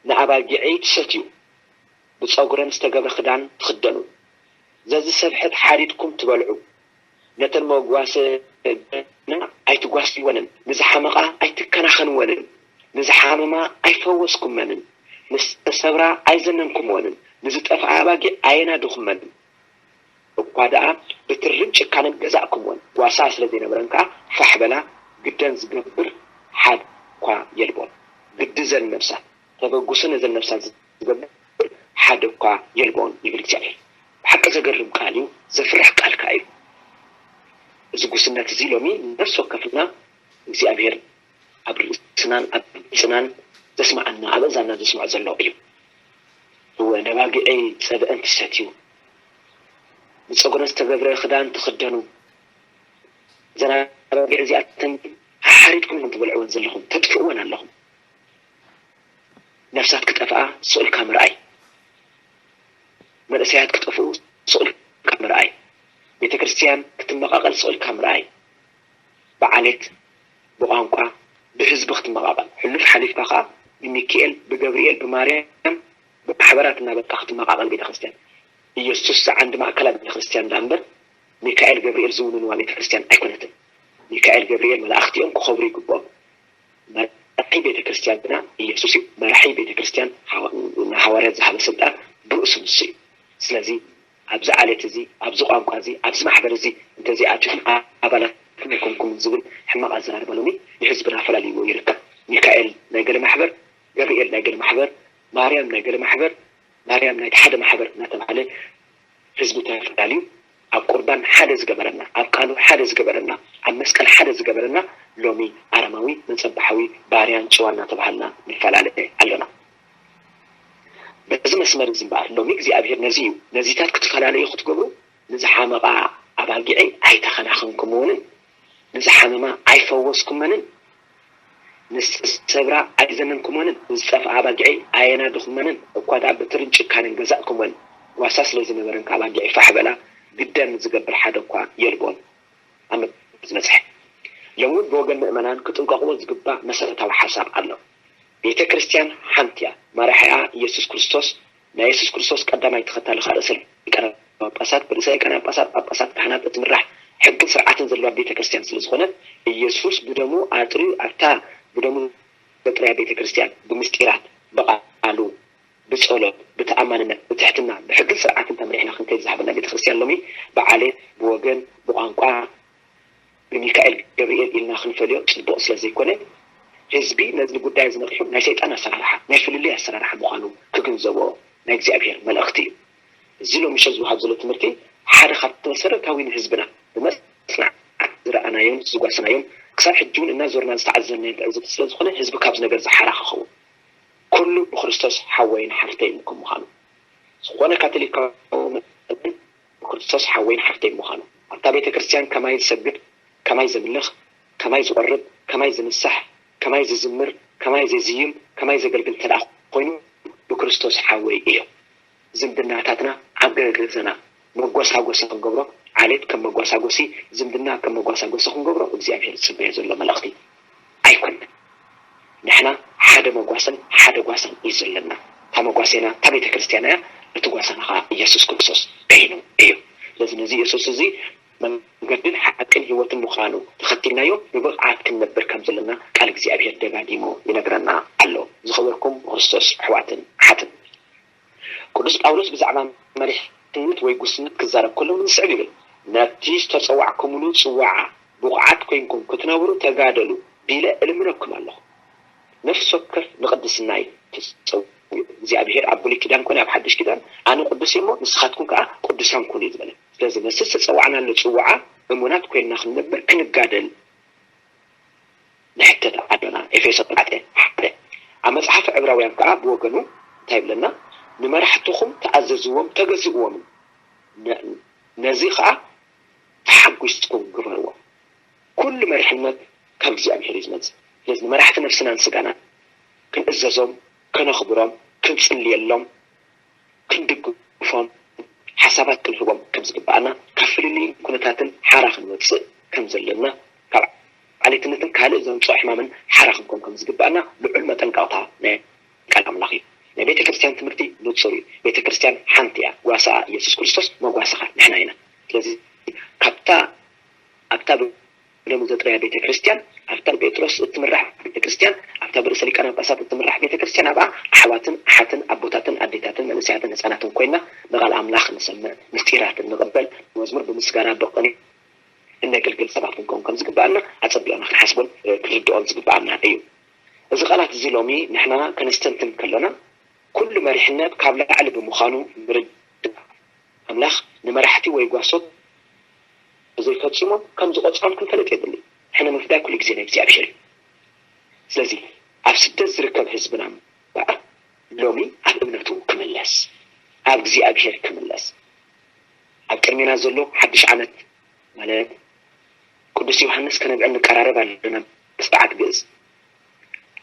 ንኣባጊዐይ ትሰትዩ፣ ብጸጉረን ዝተገብረ ክዳን ትኽደኑ፣ ዘዝሰብሐት ሓሪድኩም ትበልዑ፣ ነተን መጓሰ ገና ኣይትጓስይወንን፣ ንዝሓመቓ ኣይትከናኸንወንን፣ ንዝሓመማ ኣይፈወስኩመንን፣ ንዝተሰብራ ኣይዘነንኩምወንን፣ ንዝጠፍኣ ኣባጊዕ ኣየናድኹመንን። እኳ ደኣ ብትርን ጭካነን ገዛእኩምወን፣ ጓሳ ስለ ዘይነበረን ከኣ ፋሕ በላ፣ ግደን ዝገብር ሓደ እኳ የልቦን። ግዲ ዘን ነፍሳት ተበጉሰ ነዘን ነፍሳት ዝገብር ሓደ እኳ የልቦን ይብል እግዚኣብሔር። ብሓቂ ዘገርም ቃል እዩ፣ ዘፍርሕ ቃል ከኣ እዩ። እዚ ጉስነት እዚ ሎሚ ነፍሲ ወከፍና እግዚኣብሔር ኣብ ርእስናን ኣብ ገጽናን ዘስምዓና ኣብ እዛና ዘስምዖ ዘሎ እዩ። እወ ነባጊዐይ ጸብአን ትሰትዩ፣ ብጸጉረን ዝተገብረ ክዳን ትኽደኑ፣ እዘን ኣባጊዕ እዚኣተን ሓሪድኩም ኢኹም ትበልዕወን ዘለኹም፣ ተጥፍእወን ኣለኹም። ነፍሳት ክጠፍኣ ስቕ ኢልካ ምርኣይ፣ መንእሰያት ክጠፍኡ ስቕ ኢልካ ምርኣይ፣ ቤተ ክርስቲያን ክትመቓቐል ስቕ ኢልካ ምርኣይ፣ ብዓሌት ብቋንቋ ብህዝቢ ክትመቓቐል፣ ሕሉፍ ሓሊፍካ ከዓ ብሚካኤል ብገብርኤል ብማርያም ብማሕበራት እናበልካ ክትመቓቐል ቤተ ክርስቲያን። ኢየሱስ ዝዓንዲ ማእከላ ቤተ ክርስቲያን ደኣ እምበር ሚካኤል ገብርኤል ዝውንንዋ ቤተ ክርስቲያን ኣይኮነትን። ሚካኤል ገብርኤል መላእኽቲ እዮም፣ ክኸብሩ ይግብኦም። መራሒ ቤተ ክርስቲያን ግና ኢየሱስ እዩ። መራሒ ቤተ ክርስቲያን ንሃዋርያት ዝሃበ ስልጣን ብርእሱ ንሱ እዩ። ስለዚ ኣብዚ ዓሌት እዚ ኣብዚ ቋንቋ እዚ ኣብዚ ማሕበር እዚ እንተዘይኣቲኹም ኣባላት ኣይኮንኩምን ዝብል ሕማቕ ኣዘራርባ ሎሚ ንህዝብና ፈላልይዎ ይርከብ። ሚካኤል ናይ ገለ ማሕበር፣ ገብርኤል ናይ ገለ ማሕበር፣ ማርያም ናይ ገለ ማሕበር፣ ማርያም ናይቲ ሓደ ማሕበር እናተባህለ ህዝቢ ተፈላልዩ ኣብ ቁርባን ሓደ ዝገበረና፣ ኣብ ቃሉ ሓደ ዝገበረና፣ ኣብ መስቀል ሓደ ዝገበረና ሎሚ ኣረማዊ መጸባሓዊ ባርያን ጭዋ እናተባሃልና ንፈላለ ኣለና። በዚ መስመር እዚ እምበኣር ሎሚ እግዚኣብሔር ነዚ እዩ፣ ነዚታት ክትፈላለዩ ክትገብሩ ንዝሓመቓ ኣባጊዐይ ኣይተኸናኸንኩምወንን፣ ንዝሓመማ ኣይፈወስኩመንን፣ ንዝተሰብራ ኣይዘነንኩመንን፣ ንዝጠፍኣ ኣባጊዐይ ኣየናድኹመንን፣ እኳ ደኣ በትርን ጭካንን ገዛእኩመን፣ ጓሳ ስለ ዝነበረን ካብ ኣባጊዐይ ፋሕ በላ፣ ግደን ንዝገብር ሓደ እኳ የልቦን። ኣብ መጽሓፍ ዝበጽሐ። ሎሚ እውን ብወገን ምእመናን ክጥንቀቕዎ ዝግባእ መሰረታዊ ሓሳብ ኣሎ። ቤተ ክርስቲያን ሓንቲ እያ። መራሒኣ ኢየሱስ ክርስቶስ፣ ናይ ኢየሱስ ክርስቶስ ቀዳማይ ተኸታሊ ከኣ ርእሰ ሊቃነ ጳጳሳት፣ ብርእሰ ሊቃነ ጳጳሳት፣ ጳጳሳት፣ ካህናት እትምራሕ ሕግን ስርዓትን ዘለዋ ቤተ ክርስቲያን ስለ ዝኾነት፣ ኢየሱስ ብደሙ ኣጥርዩ ኣብታ ብደሙ ዘጥረያ ቤተ ክርስቲያን ብምስጢራት፣ ብቓሉ፣ ብጸሎት፣ ብተኣማንነት፣ ብትሕትና፣ ብሕግን ስርዓትን ተመሪሕና ክንከይድ ዝሃበና ቤተ ክርስቲያን ሎሚ ብዓሌት፣ ብወገን፣ ብቋንቋ፣ ብሚካኤል ገብርኤል ኢልና ክንፈልዮ ጽቡቕ ስለ ዘይኮነ፣ ህዝቢ ነዚ ጉዳይ እዚ ነቒሑ ናይ ሰይጣን ኣሰራርሓ፣ ናይ ፍልልይ ኣሰራርሓ ምዃኑ ክግንዘቦ ናይ እግዚኣብሔር መልእኽቲ እዩ። እዚ ሎሚ ምሸት ዝወሃብ ዘሎ ትምህርቲ ሓደ ካብቲ መሰረታዊ ንህዝብና ብመጽናዕቲ ዝረኣናዮን ዝጓሰናዮን ክሳብ ሕጂ እውን እናዞርና ዝተዓዘብናዮን ትዕዝብቲ ስለ ዝኾነ ህዝቢ ካብዚ ነገር ዝሓራ ክኸውን ኩሉ ብክርስቶስ ሓወይን ሓፍተይን ከም ምዃኑ፣ ዝኾነ ካቶሊካዊ መጠን ብክርስቶስ ሓወይን ሓፍተይን ምዃኑ፣ ኣብታ ቤተ ክርስቲያን ከማይ ዝሰግድ፣ ከማይ ዘምልኽ፣ ከማይ ዝቆርብ፣ ከማይ ዝንሳሕ፣ ከማይ ዝዝምር፣ ከማይ ዘዝይም፣ ከማይ ዘገልግል እንተ ደኣ ኮይኑ ብክርስቶስ ሓወይ እዮ። ዝምድናታትና ኣብ ገገዘና መጓሳጎሲ ክንገብሮ፣ ዓሌት ከም መጓሳጎሲ፣ ዝምድና ከም መጓሳጎሲ ክንገብሮ እግዚኣብሔር ዝጽበዮ ዘሎ መልእኽቲ ኣይኮነን። ንሕና ሓደ መጓሰን ሓደ ጓሳን እዩ ዘለና። እታ መጓሴና እታ ቤተ ክርስቲያን እያ፣ እቲ ጓሳና ኸዓ ኢየሱስ ክርስቶስ በይኑ እዩ። ስለዚ ነዚ ኢየሱስ እዚ መንገድን ሓቅን ህይወትን ምዃኑ ተኸቲልናዮ ብብቕዓት ክንነብር ከም ዘለና ቃል እግዚኣብሔር ደጋጊሙ ይነግረና ኣሎ። ዝኸበርኩም ክርስቶስ ኣሕዋትን ኣሓትን፣ ቅዱስ ጳውሎስ ብዛዕባ መሪሕነት ወይ ጉስነት ክዛረብ ከሎ እውን ዝስዕብ ይብል፣ "ነቲ ዝተጸዋዕኩምሉ ጽዋዓ ብቑዓት ኮይንኩም ክትነብሩ ተጋደሉ ቢለ እልምነኩም ኣለኹ።" ነፍሲ ወከፍ ንቕድስና እዩ ተጸዊዑ። እግዚኣብሔር ኣብ ብሉይ ኪዳን ኮነ ኣብ ሓድሽ ኪዳን፣ "ኣነ ቅዱስ እየ እሞ ንስኻትኩም ከኣ ቅዱሳን ኩኑ" እዩ ዝበለ። ስለዚ ነቲ ዝተጸዋዕናሉ ጽዋዓ እሙናት ኮይንና ክንነብር ክንጋደል ንሕተት ኣሎና። ኤፌሶን ኣርባዕተ ሓደ። ኣብ መጽሓፍ ዕብራውያን ከኣ ብወገኑ እንታይ ይብለና? "ንመራሕትኹም ተኣዘዝዎም፣ ተገዝእዎምን፣ ነ-፣ ነዚ ከኣ ተሓጒስኩም ግበርዎ።" ኩሉ መሪሕነት ካብ እግዚኣብሔር እዩ ዝመጽእ። ስለዚ ንመራሕቲ ነፍስናን ስጋናን ክንእዘዞም፣ ከነኽብሮም፣ ክንጽልየሎም፣ ክንድግፎም፣ ሓሳባት ክንህቦም ከም ዝግብኣና፣ ካብ ፍልልይ ኩነታትን ሓራ ክንወጽእ ከም ዘለና፣ ካብ ዓሌትነትን ካልእ ዘምጽኦ ሕማምን ሓራ ክንኮን ከም ዝግብኣና ልዑል መጠንቀቕታ ናይ ቃል ኣምላኽ እዩ። ናይ ቤተ ክርስቲያን ትምህርቲ ንጹር እዩ። ቤተ ክርስቲያን ሓንቲ እያ። ጓሳኣ ኢየሱስ ክርስቶስ፣ መጓሰኻ ንሕና ኢና። ስለዚ ካብታ ኣብታ ብደሙ ዘጥረያ ቤተ ክርስቲያን፣ ኣብታ ብጴጥሮስ እትምራሕ ቤተ ክርስቲያን፣ ኣብታ ብርእሰ ሊቃነ ጳጳሳት እትምራሕ ቤተ ክርስቲያን፣ ኣብኣ ኣሕዋትን ኣሓትን ኣቦታትን ኣዴታትን መንእሰያትን ህፃናትን ኮይና ንቓል ኣምላኽ ንሰምዕ፣ ምስጢራት ንቕበል፣ መዝሙር ብምስጋና ብቕኔ እነገልግል ሰባት ክንከውን ከም ዝግብኣና ኣጸቢቕና ክንሓስቦን፣ እ፣ ክንርድኦን ዝግብኣና እዩ። እዚ ቃላት እዚ ሎሚ ንሕና ከነስተንትን ከሎና፣ ኩሉ መሪሕነት ካብ ላዕሊ ብምዃኑ ምርዳእ፣ ኣምላኽ ንመራሕቲ ወይ ጓሶት ዘይፈጺሞም ከም ዝቖጸሮም ክንፈልጥ የድሊ። ሕነ ምፍዳይ ኩሉ ግዜ ናይ እግዚኣብሔር እዩ። ስለዚ ኣብ ስደት ዝርከብ ህዝብና እምበኣር ሎሚ ኣብ እምነቱ ክምለስ፣ ኣብ እግዚኣብሔር ክምለስ፣ ኣብ ቅድሜና ዘሎ ሓድሽ ዓመት ማለት ቅዱስ ዮሃንስ ከነብዕል ንቀራረብ ኣለና። ብስርዓት ግእዝ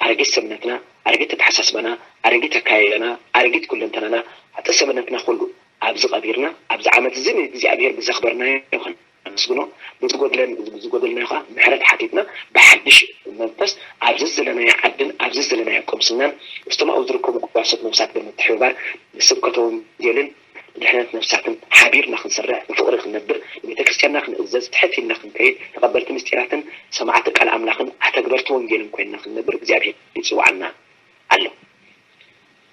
ኣረጊት ሰብነትና፣ ኣረጊት ኣተሓሳስባና፣ ኣረጊት ኣካያይዳና፣ ኣረጊት ኩለንተናና፣ ዓጥር ሰብነትና ኩሉ ኣብዚ ቀቢርና፣ ኣብዚ ዓመት እዚ ንእግዚኣብሔር ብዘኽበርናዮ ከነመስግኖ፣ ብዝጎድለን-፣ ብዝጎደልናዮ ከኣ ምሕረት ሓቲትና፣ ብሓድሽ መንፈስ ኣብዚ ዘለናዮ ዓድን ኣብዚ ዘለናዮ ቅምስናን ምስቶም ኣብኡ ዝርከቡ ጓሶት ነፍሳት ብምትሕብባር ንስብከተ ወንጌልን ንድሕነት ነፍሳትን ሓቢርና ክንሰርሕ፣ ብፍቕሪ ክንነብር፣ ንቤተ ክርስቲያንና ክንእዘዝ፣ ትሕት ኢልና ክንከይድ፣ ተቐበልቲ ምስጢራትን ሰማዕቲ ቃል ኣምላኽን ኣተግበርቲ ወንጌልን ኮይንና ክንነብር እግዚኣብሔር ይጽውዓና ኣሎ።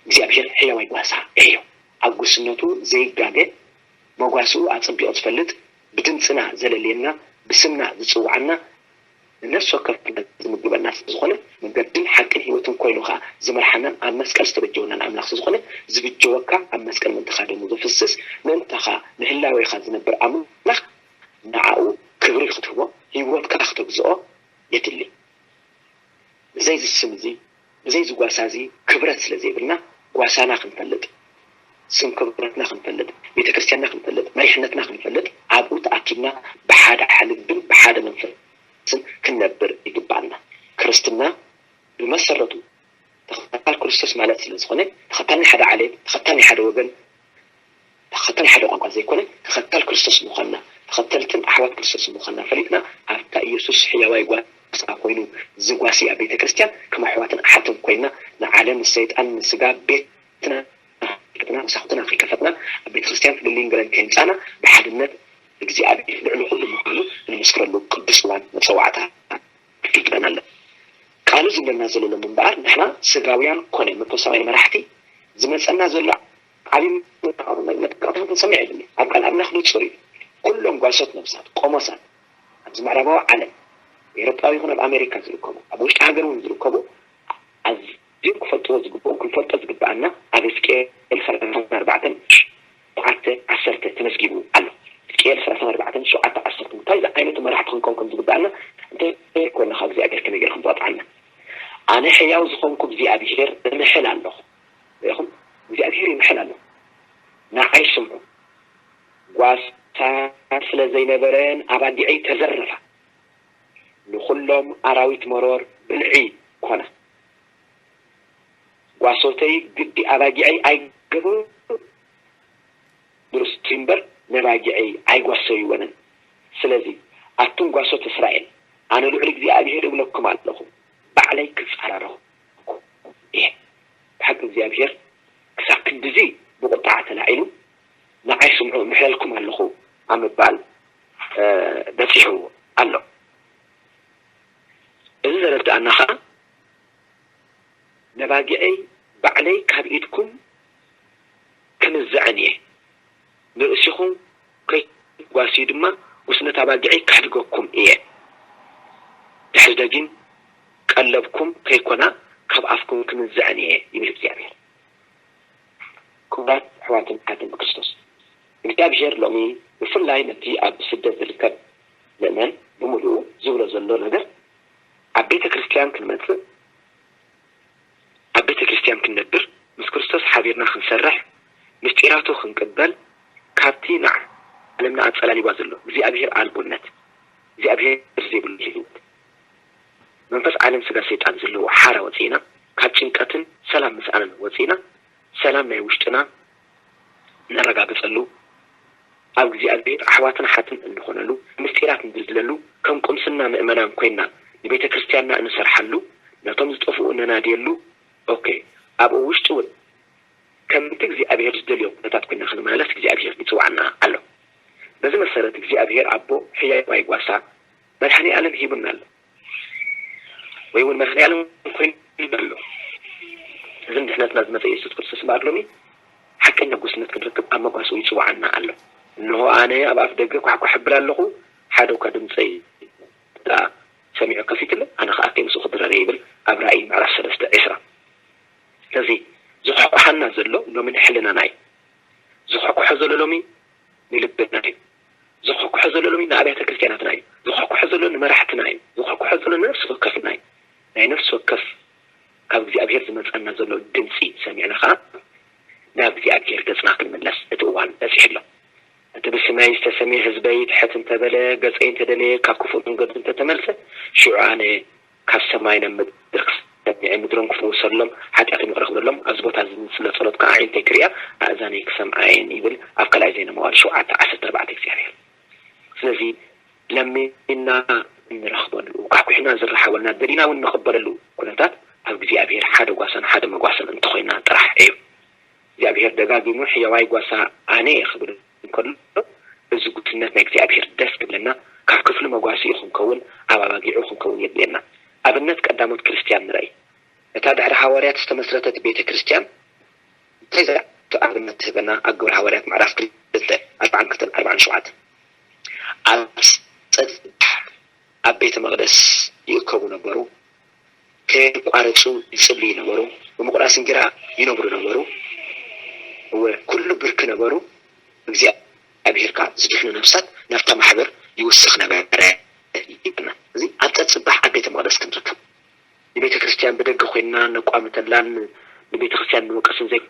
እግዚኣብሔር ሕያዋይ ጓሳ እዩ። ኣብ ጉስነቱ ዘይጋገ፣ መጓስኡ ኣጸቢቑ ዝፈልጥ፣ ብድምጽና ዘለልየና፣ ብስምና ዝጽውዓና፣ ንነፍሲ ወከፍና ዝምግበና ስለ ዝኾነ፣ መንገድን ሓቅን ህይወትን ኮይኑ ኸኣ ዝመርሓናን ኣብ መስቀል ዝተበጀወናን ኣምላኽ ስለ ዝኾነ፣ ዝብጀወካ ኣብ መስቀል ምእንታኻ ደሙ ዘፍስስ፣ ምእንታኻ ንህላዌኻ ዝነብር ኣምላኽ፣ ንዓኡ ክብሪ ክትህቦ፣ ህይወትካ ክተግዝኦ የድሊ። ብዘይ እዚ ስም እዚ፣ ብዘይ እዚ ጓሳ እዚ ክብረት ስለ ዘይብልና፣ ጓሳና ክንፈልጥ፣ ስም ክብረትና ክንፈልጥ፣ ቤተ ክርስቲያንና ክንፈልጥ፣ መሪሕነትና ክንፈልጥ፣ ኣብኡ ተኣኪብና ብሓደ ልብን ብሓደ መንፈስን ክንነብር ይግባኣና። ክርስትና ብመሰረቱ ተኸታል ክርስቶስ ማለት ስለ ዝኾነ፣ ተኸታል ናይ ሓደ ዓሌት፣ ተኸታል ናይ ሓደ ወገን፣ ተኸታል ናይ ሓደ ቋንቋ ዘይኮነ፣ ተኸታል ክርስቶስ ምዃንና፣ ተኸተልትን ኣሕዋት ክርስቶስ ምዃንና ፈሊጥና፣ ኣብታ ኢየሱስ ሕያዋይ ጓሳ ኮይኑ ዝጓስያ ቤተ ክርስቲያን፣ ከም ኣሕዋትን ኣሓትን ኮይና፣ ንዓለም፣ ንሰይጣን፣ ንስጋ ቤትና፣ ቤትና፣ መሳኹትና ከይከፈትና፣ ኣብ ቤተ ክርስቲያን ፍልልይን ገለን ከየምጻና፣ ብሓድነት እግዚኣብሔር ልዕሊ ኩሉ ምዃኑ እንምስክረሉ ቅዱስ እዋን መጸዋዕታ ይግበረና ኣሎ። ቃሉ ዝብለና ዘሎ ሎም እምበኣር፣ ንሕና ስጋውያን ኮነ መንፈሳውያን መራሕቲ ዝመጸና ዘሎ ዓብዪ መጠቃቕታ ክንሰምዕ የብልና። ኣብ ቃል ኣምላኽ ንጹር እዩ። ኩሎም ጓሶት ነብሳት፣ ቆሞሳት፣ ኣብዚ ምዕራባዊ ዓለም፣ ኤውሮጳዊ ይኹን ኣብ ኣሜሪካ ዝርከቡ፣ ኣብ ውሽጢ ሃገር እውን ዝርከቡ፣ ኣዝዮም ክፈልጥዎ ዝግብኦም፣ ክንፈልጦ ዝግብኣና፣ ኣብ ሕዝቅኤል ሰላሳን ኣርባዕተን፣ ሸውዓተ፣ ዓሰርተ ተመዝጊቡ ኣሎ። ሕዝቅኤል ሰላሳን ኣርባዕተን፣ ሸውዓተ፣ ዓሰርተ። እንታይ ዝዓይነቱ መራሕቲ ክንከውን ከም ዝግብኣና እንተዘይኮንና፣ ካብ እግዚኣብሔር ከመይ ገይሩ ከም ዝቐጥዓና? ኣነ ሕያው ዝኾንኩ እግዚኣብሔር እምሕል ኣለኹ። ርኢኹም? እግዚኣብሔር ይምሕል ኣሎ። ንዓይ ስምዑ። ጓሳ ስለ ዘይነበረን ኣባጊዐይ ተዘረፋ። ንኹሎም ኣራዊት መሮር ብልዒ ኮና። ጓሶተይ ግዲ ኣባጊዐይ ኣይገበሩ፣ ንርእሱ እምበር ነባጊዐይ ኣይጓሰይወንን። ስለዚ ኣቱም ጓሶት እስራኤል፣ ኣነ ልዑል እግዚኣብሔር እብለኩም ኣለኹ፣ ባዕለይ ክጻረረኩም እየ። ብሓቂ እግዚኣብሔር ክሳብ ክንድዚ ብቁጥዓ ተላዒሉ፣ ንዓይ ስምዑ፣ እምሕለልኩም ኣለኹ ኣብ ምባል፣ እ፣ በጺሑ ኣሎ። እዚ ዘረድኣና ኸኣ፣ ነባጊዐይ ባዕለይ ካብ ኢድኩም ክምዝዐን እየ፣ ንርእሲኹም ከይትጓስዩ ድማ ጉስነት ኣባጊዐይ ከሕድገኩም እየ። ድሕሪ ደጊም ቀለብኩም ከይኮና ካብ ኣፍኩም ክምዝዐን እየ፣ ይብል እግዚኣብሔር። ክቡራት ኣሕዋትን ኣሓትን ብክርስቶስ፣ እግዚኣብሔር ሎሚ ብፍላይ ነቲ ኣብ ስደት ዝርከብ ምእመን ብምሉኡ ዝብሎ ዘሎ ነገር፣ ኣብ ቤተ ክርስቲያን ክንመጽእ፣ ኣብ ቤተ ክርስቲያን ክንነብር፣ ምስ ክርስቶስ ሓቢርና ክንሰርሕ፣ ምስጢራቱ ክንቅበል፣ ካብቲ ንዓለምና ኣጸላሊዋ ዘሎ እግዚኣብሔር ኣልቦነት፣ እግዚኣብሔር ዘይብሉ ህይወት፣ መንፈስ ዓለም ስጋ ሰይጣን ዘለዎ ሓራ ወጺእና፣ ካብ ጭንቀትን ሰላም ምስኣንን ወጺእና፣ ሰላም ናይ ውሽጥና ነረጋግጸሉ፣ ኣብ እግዚኣብሔር ኣሕዋትን ኣሓትን እንኾነሉ፣ ምስጢራት እንድልድለሉ፣ ከም ቁምስና ምእመናን ኮይንና ንቤተ ክርስቲያንና እንሰርሓሉ፣ ነቶም ዝጠፍኡ እነናድየሉ፣ ኦኬ፣ ኣብኡ ውሽጢ እውን ከምቲ እግዚኣብሔር ዝደልዮ ኩነታት ኮይንና ክንመላለስ እግዚኣብሔር ይጽውዓና ኣሎ። በዚ መሰረት እግዚኣብሔር ኣቦ ሕያዋይ ጓሳ መድኃኔ ዓለም ሂቡና ኣሎ። ወይ እውን መድኃኔ ዓለም ኮይኑ ኣሎ። እዚ ንድሕነትና ዝመጸ ኢየሱስ ክርስቶስ እምበኣር ሎሚ ሓቀኛ ጉስነት ክንረክብ ኣብ መጓስኡ ይጽውዓና ኣሎ። እንሆ ኣነ ኣብ ኣፍ ደገ ኳሕኳሕ እብል ኣለኹ፣ ሓደ እኳ ድምፀይ እንተ ሰሚዑ ከፊትለ፣ ኣነ ኸኣ ኣብቲ ምስኡ ክድረር እየ ይብል ኣብ ራእይ ምዕራፍ ሰለስተ ዕስራ። ስለዚ ዝኳሕኳሓና ዘሎ ሎሚ ንሕልናና እዩ። ዝኳሕኳሖ ዘሎ ሎሚ ንልብና እዩ። ዝኳሕኳሖ ዘሎ ሎሚ ንኣብያተ ክርስቲያናትና እዩ። ዝኳሕኳሖ ዘሎ ንመራሕትና እዩ። ዝኳሕኳሖ ዘሎ ንነፍሲ ወከፍና እዩ። ናይ ነፍሲ ወከፍ ካብ እግዚኣብሔር ዝመጸና ዘሎ ድምፂ ሰሚዕና ኸዓ ናብ እግዚኣብሔር ገጽና ክንምለስ እቲ እዋን በጺሑ ኣሎ። እቲ ብስመይ ዝተሰምየ ህዝበይ ትሕት እንተበለ፣ ገጸይ እንተደለየ፣ ካብ ክፉእ መንገዱ እንተተመልሰ፣ ሽዑ ኣነ ካብ ሰማይ ናብ ምድሪ ክሰምዕ፣ ምድሮም ክፍውሰሎም፣ ሓጢኣቶም ይቕረ ክብለሎም፣ ኣብዚ ቦታ እዚ ዝጽለ ጸሎት ከኣ ኣዒንተይ ክርእያ፣ ኣእዛነይ ክሰምዓ እየን ይብል ኣብ ካልኣይ ዜና መዋዕል ሸውዓተ ዓሰርተ ኣርባዕተ እግዚኣብሔር። ስለዚ ለሚንና እንረኽበሉ፣ ኳሕኲሕና ዝረሓበልና፣ ደሊና እውን እንቕበለሉ ኩነታት ኣብ እግዚኣብሔር ሓደ ጓሳን ሓደ መጓሰን እንተኾይና ጥራሕ እዩ። እግዚኣብሔር ደጋጊሙ ሕያዋይ ጓሳ ኣነ እየ ክብል እንከሎ፣ እዚ ጉስነት ናይ እግዚኣብሔር ደስ ክብለና፣ ካብ ክፍሊ መጓሲኡ ክንከውን፣ ኣብ ኣባጊዑ ክንከውን የድልየና። ኣብነት ቀዳሞት ክርስትያን ንረኣይ። እታ ድሕሪ ሃዋርያት ዝተመስረተት ቤተ ክርስትያን እንታይ ዘ-፣ ኣብነት ትህበና? ኣብ ግብሪ ሃዋርያት ምዕራፍ ክልተ፣ ኣርባዓን ክልተን ኣርባዓን ሸውዓተን። ኣብ ጸጥታ ኣብ ቤተ መቕደስ ይእከቡ ነበሩ፣ ከየቋረጹ ይጽልዩ ነበሩ፣ ብምቑራስ እንጀራ ይነብሩ ነበሩ። እወ፣ ኩሉ ብርኪ ነበሩ፣ እግዚኣብሔር ከኣ ዝድሕኑ ነፍሳት ናብታ ማሕበር ይውስኽ ነበረ ይብልና። እዚ ኣብ ጸጽባሕ ኣብ ቤተ መቕደስ ክንርከብ፣ ንቤተ ክርስቲያን ብደገ ኮይንና ነቋምተላን ንቤተ ክርስቲያን ንወቅስን ዘይ-፣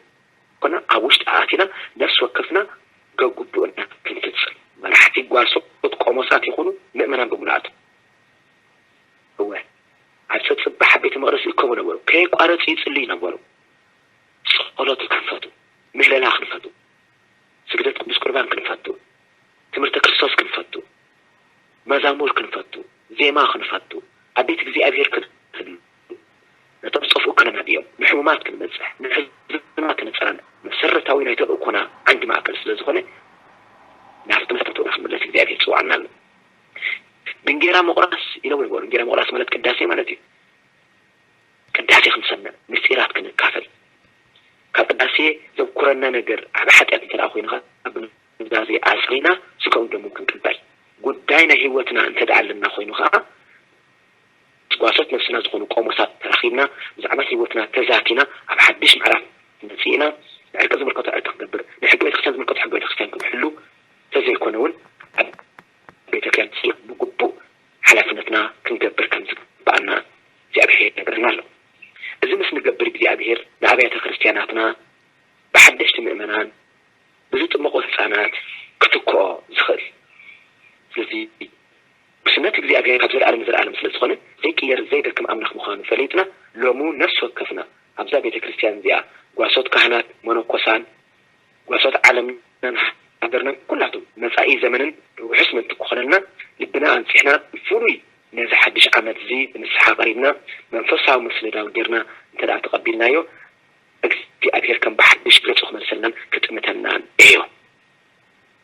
ዘይኮና ኣብ ውሽጢ ኣእቲና ነፍሲ ወከፍና ገግቡእና ክንፍጽም፣ መራሕቲ ጓሶት፣ ቆሞሳት ይኹኑ ምእመናን ብምልኣቱ። እወ፣ ኣብ ጸጽባሕ ቤተ መቕደስ ይእከቡ ነበሩ፣ ከየቋረጹ ይጽልዩ ነበሩ። ጸሎት ክንፈቱ፣ ምህለላ ክንፈቱ፣ ስግደት ቅዱስ ቁርባን ክንፈቱ፣ ትምህርተ ክርስቶስ ክንፈቱ፣ መዛሙር ክንፈቱ፣ ዜማ ክንፈቱ፣ ኣብ ቤት እግዚኣብሔር ክንህሉ፣ ነቶም ዝጠፍኡ ከነናድዮም፣ ንሕሙማት ክንበጽሕ፣ ንሕዙናት ከነጸናንዕ፣ መሰረታዊ ናይ ተልእኮና ዓንዲ ማእከል ስለ ዝኾነ፣ ናብቲ መሰረታና ክንምለስ እግዚኣብሔር ይጽውዓና ኣሎ። ብእንጌራ ምቑራስ ኢሎም ነበሩ። እንጌራ ምቑራስ ማለት ቅዳሴ ማለት እዩ። ቅዳሴ ክንሰምዕ፣ ምስጢራት ክንካፈል፣ ካብ ቅዳሴ ዘብኩረና ነገር ዓቢ ሓጢኣት እንተ ደኣ ኮይኑ ኸኣ፣ ብኑዛዜ ኣጽሪና ስጋኡን ደሙን ክንቅበል፣ ጉዳይ ናይ ህይወትና እንተ ደኣ ኣለና ኮይኑ ኸኣ፣ ጓሶት ነፍስና ዝኾኑ ቆሞሳት ተራኺብና፣ ብዛዕባ ህይወትና ተዛቲና፣ ኣብ ሓድሽ ምዕራፍ መጺእና፣ ንዕርቂ ዝምልከቶ ዕርቂ ክንገብር፣ ንሕጊ ቤተክርስትያን ዝምልከቶ ሕጊ ቤተክርስትያን ክንሕሉ፣ ተዘይኮነ እውን ኣብ ቤተክርስትያን ብግቡእ ሓላፍነትና ክንገብር ከም ዝግባኣና እግዚኣብሔር ይነግረና ኣሎ። እዚ ምስ ንገብር እግዚኣብሔር ንኣብያተ ክርስትያናትና ብሓደሽቲ ምእመናን፣ ብዝጥመቑ ህፃናት ክትክኦ ዝኽእል። ስለዚ ውስነት እግዚኣብሔር ካብ ዘለዓለም ንዘለዓለም ስለ ዝኾነ ዘይቅየር ዘይደክም ኣምላኽ ምዃኑ ፈሊጥና ሎሚ እውን ነፍሲ ወከፍና ኣብዛ ቤተ ክርስትያን እዚኣ ጓሶት ካህናት፣ መነኮሳን ጓሶት ዓለምናን ሃገርናን ኩላቶም መጻኢ ዘመንን ርሑስ ምእንቲ ክኾነልና ልብና ኣንጺሕና ብፍሉይ ነዚ ሓድሽ ዓመት እዚ ብንስሓ ቀሪብና መንፈሳዊ ምስልዳው ጌርና እንተ ደኣ ተቐቢልናዮ እግዚኣብሔር ከም ብሓድሽ ገጹ ክመልሰልናን ክጥምተናን እዩ።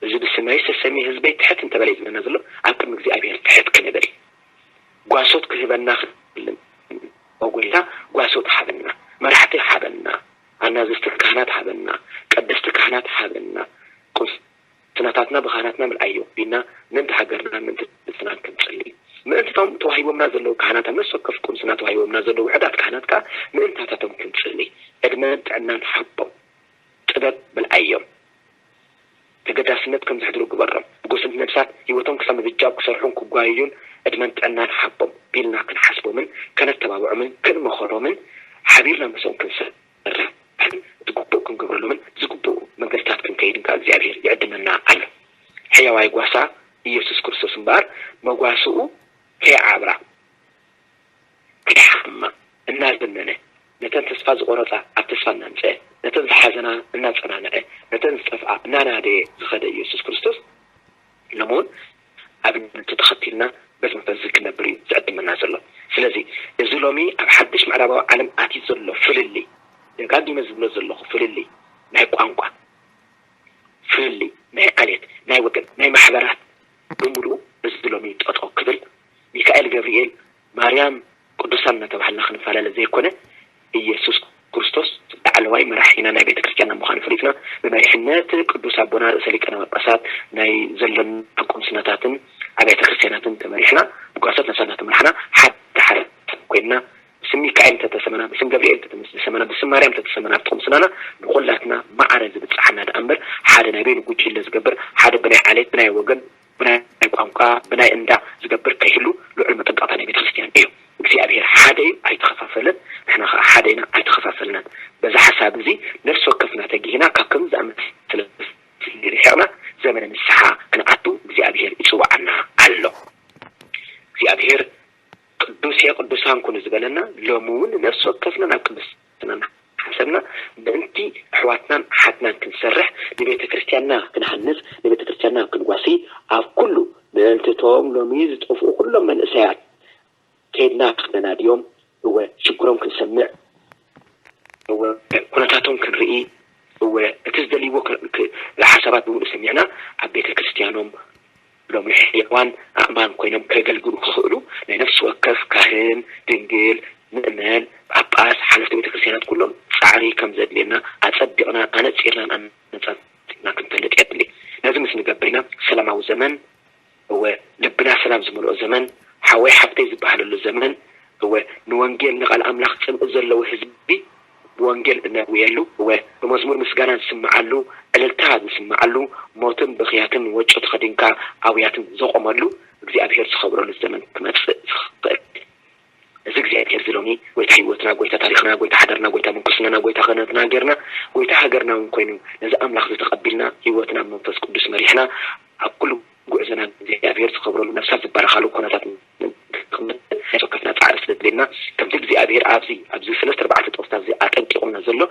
እዚ ብስመይ ዝተሰምየ ህዝበይ ትሕት እንተበለ እዩ ዝብለና ዘሎ ኣብ ቅድሚ እግዚኣብሔር ትሕት ክንብል ጓሶት ክህበና ክልምን ኦ ጎይታ ጓሶት ሃበና፣ መራሕቲ ሃበና፣ ኣናዘዝቲ ካህናት ሃበና፣ ቀደስቲ ካህናት ሃበና፣ ቁምስናታትና ብካህናትና ምልኣዮ ቢልና ምእንቲ ሃገርና ምእንቲ ህዝብና ክንጽሊ ምእንቲ ቶም ተዋሂቦምና ዘለዉ ካህናት ኣብ ነፍሲ ወከፍ ቁምስና ተዋሂቦምና ዘለዉ ውሕዳት ካህናት ከኣ ምእንታታቶም ክንጽሊ ዕድመን ጥዕናን ሃቦም ጥበብ ምልኣዮም። ተገዳስነት ከም ዘሕድሩ ግበሮም። ብጎስንቲ ነብሳት ህይወቶም ክሳብ ምብጃው ክሰርሑን ክጓየዩን ዕድመን ጥዕናን ሃቦም ቢልና ክንሓስቦምን ከነተባብዖምን ክንመኸሮምን ሓቢርና ምስኦም ክንሰርሕን እቲ ግቡእ ክንገብረሎምን ዝግቡእ መንገድታት ክንከይድን ከዓ እግዚኣብሔር ይዕድመና ኣሎ። ሕያዋይ ጓሳ ኢየሱስ ክርስቶስ እምበኣር መጓስኡ ከይዓብራ ከይሓማ እናዘመነ፣ ነተን ተስፋ ዝቖረጻ ኣብ ተስፋ እናምጽአ፣ ነተን ዝሓዘና እናጸናንዐ፣ ነተን ዝጠፍኣ እናናደየ ዝኸደ ኢየሱስ ክርስቶስ፣ ሎሚ እውን ኣብነቱ ተኸቲልና በዚ መንፈስ እዚ ክነብር እዩ ዝዕድመና ዘሎ። ስለዚ እዚ ሎሚ ኣብ ሓድሽ ምዕራባዊ ዓለም ኣትዩ ዘሎ ፍልልይ፣ ደጋጊመ ዝብሎ ዘለኹ ፍልልይ ናይ ቋንቋ፣ ፍልልይ ናይ ዓሌት፣ ናይ ወገን፣ ናይ ማሕበራት ብምሉኡ እዚ ሎሚ ጠጠው ክብል ሚካኤል፣ ገብርኤል፣ ማርያም፣ ቅዱሳን እናተባህልና ክንፈላለ ዘይኮነ፣ ኢየሱስ ክርስቶስ ላዕለዋይ መራሒና ናይ ቤተ ክርስቲያንና ምዃኑ ፈሊጥና፣ ብመሪሕነት ቅዱስ ኣቦና ርእሰ ሊቃነ ጳጳሳት ናይ ዘሎና ቁምስናታትን ኣብያተ ክርስቲያናትን ተመሪሕና፣ ብጓሶት ነብሳ እናተመርሓና ሓደ ሓደ ኮይንና፣ ብስም ሚካኤል እንተተሰመና፣ ብስም ገብርኤል እንተተሰመና፣ ብስም ማርያም እንተተሰመና፣ ኣብቲ ቁምስናና ንኹላትና ማዕረ ዝብጽሓና ደኣ እምበር፣ ሓደ ናይ በይኑ ጉጅለ ዝገብር፣ ሓደ ብናይ ዓሌት፣ ብናይ ወገን፣ ብናይ ቋንቋ፣ ብናይ እንዳ ዝገብር ከይህሉ ልዑል መጠንቀቕታ ናይ ቤተ ክርስቲያን እዩ። እግዚኣብሔር ሓደ እዩ፣ ኣይተኸፋፈለን። ንሕና ኸዓ ሓደ ኢና፣ ኣይተኸፋፈልናን። በዚ ሓሳብ እዚ ነፍሲ ወከፍና ተጊህና ካብ ከምዚ ዝኣመሰለ ርሒቕና ዘመነ ንስሓ ክንኣቱ እግዚኣብሔር ይጽውዓና ኣሎ። እግዚኣብሔር ቅዱስ እየ ቅዱሳን ኩኑ ዝበለና ሎሚ እውን ነፍሲ ወከፍና ናብ ቅድስና እናሓሰብና ምእንቲ ኣሕዋትናን ኣሓትናን ክንሰርሕ ንቤተ ክርስቲያንና ክንሃንጽ ንቤተ ክርስቲያንና ክንጓሲ ኣብ ኩሉ ምእንቲ እቶም ሎሚ ዝጠፍኡ ኩሎም መንእሰያት ከይድና ክነናድዮም እወ ሽግሮም ክንሰምዕ እወ ኩነታቶም ክንርኢ እወ እቲ ዝደልይዎ ሓሳባት ብምሉእ ሰሚዕና ኣብ ቤተ ክርስቲያኖም ሎም ሕያዋን ኣእማን ኮይኖም ከገልግሉ ክኽእሉ ናይ ነፍሲ ወከፍ ካህን፣ ድንግል፣ ምእመን፣ ጳጳስ፣ ሓለፍቲ ቤተ ክርስቲያናት ኩሎም ጻዕሪ ከም ዘድልየና ኣጸቢቕናን ኣነጺርናን ኣነጻጺርና ክንፈልጥ የድሊ። ነዚ ምስ ንገብር ኢና ሰላማዊ ዘመን እወ ልብና ሰላም ዝመልኦ ዘመን፣ ሓወይ ሓፍተይ ዝበሃለሉ ዘመን፣ እወ ንወንጌል ንቓል ኣምላኽ ጽምኢ ዘለዎ ህዝቢ ብወንጌል እነእውየሉ፣ እወ ብመዝሙር ምስጋና ዝስምዓሉ፣ ዕልልታ ዝስምዓሉ፣ ሞትን ብኽያትን ወጮ ተኸዲንካ ኣውያትን ዘቖመሉ እግዚኣብሔር ዝኸብረሉ ዘመን ክመጽእ ዝኽእል። እዚ እግዚኣብሔር እዚ ሎሚ ጎይታ ህይወት ጎይታ ታሪኽና፣ ጎይታ ሓዳርና፣ ጎይታ ምንኩስናና፣ ጎይታ ክህነትና ጌርና፣ ጎይታ ሃገርና እውን ኮይኑ፣ ነዚ ኣምላኽ እዚ ተቐቢልና፣ ህይወትና ብመንፈስ ቅዱስ መሪሕና፣ ኣብ ኩሉ ጉዕዞና እግዚኣብሔር ዝኸብረሉ፣ ነፍሳት ዝበረኻሉ ኩነታት ንክንበጽሕ ናይ ወከፍና ጻዕሪ ስለ ዘድልየና፣ ከምቲ እግዚኣብሔር ኣብዚ፣ ኣብዚ ሰለስተ ኣርባዕተ ጥቕስታት እዚ ኣጠንቂቑና ዘሎ፣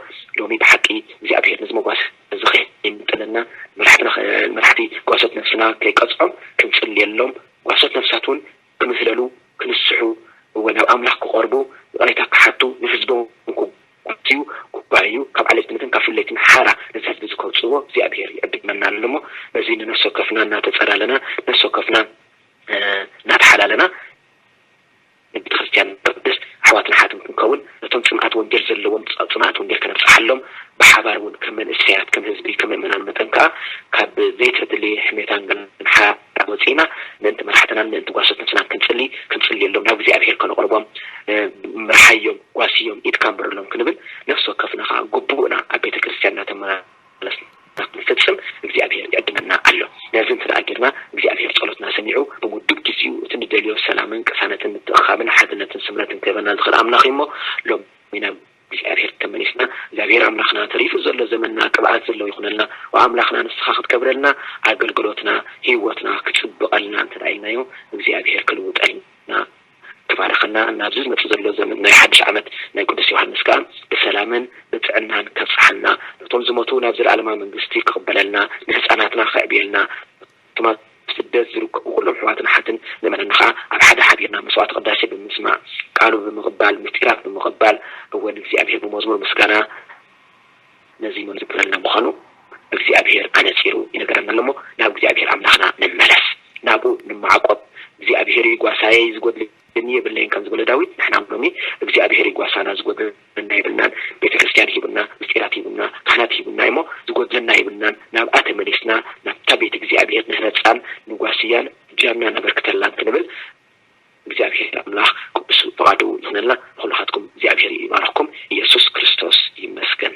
ሎሚ ብሓቂ እግዚኣብሔር ነዚ መጓሰ እዚ ከይንጥለና፣ መራሕትና፣ መራሕቲ ጓሶት ነፍስና ከይቀጽዖም ክንጽልየሎም፣ ጓሶት ነፍሳት እውን ክምህለሉ፣ ክንስሑ፣ እወ፣ ናብ ኣምላኽ ክቐርቡ፣ ይቕሬታ ክሓቱ፣ ንህዝቦም ክጓስዩ፣ ክጓየዩ፣ ካብ ዓሌትነትን ካብ ፍለይትን ሓራ ነዚ ህዝቢ እዚ ከውጽእዎ እግዚኣብሔር ይዕድመና ኣሎ እሞ፣ በዚ ንነፍሲ ወከፍና እናተጸላለና፣ ነፍሲ ወከፍና፣ እ፣ እናተሓላለና፣ ንቤተ ክርስቲያን ቅድስት ኣሕዋትን ኣሓትን ክንከውን፣ ነቶም ጽምኣት ወንጌል ዘለዎም ጽ-፣ ጽምኣት ወንጌል ከነብጽሓሎም፣ ብሓባር እውን ከም መንእሰያት፣ ከም ህዝቢ፣ ከም ምእመናን መጠን ከኣ፣ ካብ ዘይተድሊ ሕሜታን ገለን ሓራ ወጺእና፣ ምእንቲ መራሕትናን ምእንቲ ጓሶት ነፍስናን ክንጽሊ፣ ክንጽልየሎም፣ ናብ እግዚኣብሔር ከነቕርቦም፣ እ፣ ምርሓዮም፣ ጓስዮም፣ ኢድካ ኣንብረሎም ክንብል፣ ነፍሲ ወከፍና ከኣ ግቡእና ኣብ ቤተ ክርስቲያን እናተመላለስና ክንፍጽም እግዚኣብሔር ይዕድመና ኣሎ። ነዚ እንተ ደኣ ጌርና፣ እግዚኣብሔር ጸሎትና ሰሚዑ፣ ብውዱብ ግዜኡ እቲ ንደልዮ ሰላምን ቅሳነትን ምትእኽኻብን ሓድነትን ስምረትን ክህበና ዝኽእል ኣምላኽ እዩ እሞ፣ ሎሚ ናብ እግዚኣብሔር ተመሊስና፣ እግዚኣብሔር ኣምላኽና ተሪፉ ዘሎ ዘመንና ቅብኣት ዘለዎ ይኹነልና። ወኣምላኽና ንስኻ ክትከብረልና፣ ኣገልግሎትና፣ ህይወትና ክጽብቐልና እንተ ደኣ ኢልናዮ፣ እግዚኣብሔር ክልውጠልና፣ ክባርኸና፣ ናብዚ ዝመጽእ ዘሎ ዘመን ናይ ሓድሽ ዓመት ናይ ቅዱስ ዮሃንስ ከኣ ብሰላምን ብጥዕናን ከብጽሓልና፣ ነቶም ዝሞቱ ናብ ዘለኣለማዊ መንግስቲ ክቕበለልና፣ ንህጻናትና ከዕብየልና፣ እቶም ኣብ ስደት ዝርከቡ ኩሎም ኣሕዋትን ኣሓትን ምእመናን ከኣ ኣብ ሓደ ሓቢርና መስዋዕተ ቅዳሴ ብምስማዕ፣ ቃሉ ብምቕባል፣ ምስጢራት ብምቕባል፣ እወ ንእግዚኣብሔር ብመዝሙር ምስጋና ነዚ መን ዝብለልና ምዃኑ እግዚኣብሔር ኣነጺሩ ይነግረና ኣሎ እሞ፣ ናብ እግዚኣብሔር ኣምላኽና ንመለስ፣ ናብኡ ንመዓቆብ። እግዚኣብሔር እዩ ጓሳየይ፣ ዝጎድለኒ የብለይን ከም ዝበለ ዳዊት፣ ንሕና ሎሚ እግዚኣብሔር እዩ ጓሳና፣ ዝጎድለና የብልናን። ቤተ ክርስቲያን ሂቡና፣ ምስጢራት ሂቡና፣ ካህናት ሂቡና እሞ፣ ዝጎድለና የብልናን። ናብኣ ተመሊስና፣ ናብታ ቤት እግዚኣብሔር ንህነጻን ንጓስያን፣ እጃምና ነበርክተላን ክንብል እግዚኣብሔር ኣምላኽ ቅዱስ ፍቓዱ ይኹነልና። ንኹልኻትኩም እግዚኣብሔር ይባርኽኩም። ኢየሱስ ክርስቶስ ይመስገን።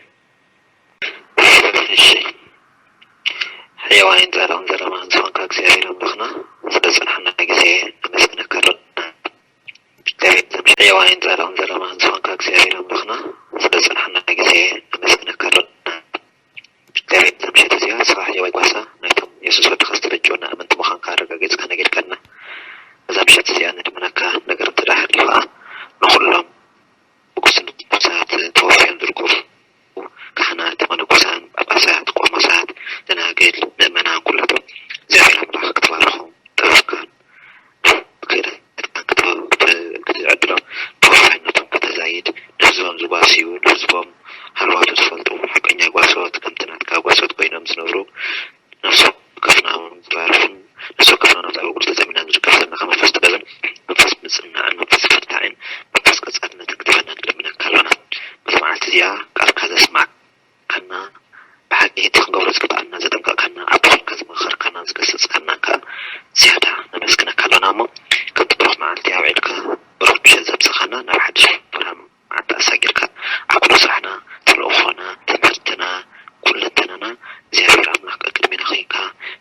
እሺ። ሕያዋይን ጻድቕን ዘለማን ዝኾንካ እግዚኣብሔር ኣምላኽና፣ ስለ ዝጸናሕና ግዜ ነመስግነካ ኣለና። እግዚኣብሔር ዘምሽ-፣ ሕያዋይን ጻድቕን ዘለማን ዝኾንካ እግዚኣብሔር ኣምላኽና፣ ስለ ዝጸናሕና ግዜ ነመስግነካ ኣለና። እግዚኣብሔር እዛ ምሸት እዚኣ ንስኻ ሕያዋይ ጓሳ ናይቶም የሱስ ወድኻ ዝተበጀወና ኣመንቲ ምዃንካ ኣረጋጊጽካ ነጊርካና። እዛ ምሸት እዚኣ ነድመነካ ነገር እንተ ደኣ ሃልዩ ኸኣ፣ ንኹሎም ብጉስነት ነፍሳት ተወፊዮም ዝርከቡ ካህናት፣ መነኮሳት፣ ጳጳሳት፣ ቆሞሳት፣ ደናግል፣ ምእመናን ኩላቶም እግዚኣብሔር ኣምላኽ ክትባርኾም ጥበብካን ክእለትካን ክተ-፣ ክተ-፣ ክትዕድሎም ተወፋይነቶም ከተዛይድ ንህዝቦም ዝጓስዩ ንህዝቦም ሃልዋቱ ዝፈልጡ ሓቀኛ ጓሶት ከምቲ ናትካ ጓሶት ኮይኖም ዝነብሩ ነፍሲ ወከፍና እውን ዝባርኽን ነፍሲ ወከፍና ናብዚ ኣገልግሎት ተጸሚና ንዝከፍተልና ካብ መንፈስ ጥበብን መንፈስ ምጽንናዕን መንፈስ ፍርታዕን መንፈስ ቀጻልነትን ክትህበና ንልምነካ ኣሎና። በዚ መዓልቲ እዚኣ ቃልካ ዘስማዕካና ብሓቂ እቲ ክንገብሮ ዝግብኣና ዘጠንቀቕካና ኣብ ተኾንካ ዝመኸርካና ዝገሰጽካና ከኣ ዝያዳ ነመስግነካ ኣሎና እሞ ከምቲ ብሩኽ መዓልቲ ኣውዒልካ ብሩኽ ምሸት ዘምሰኻና ናብ ሓድሽ ብርሃን መዓልቲ ኣሳጊርካ ኣብ ኩሉ ስራሕና ተልእኾና ትምህርትና ኩለንተናና እግዚኣብሔር ኣምላኽ ቀቅድሜና ኸይንካ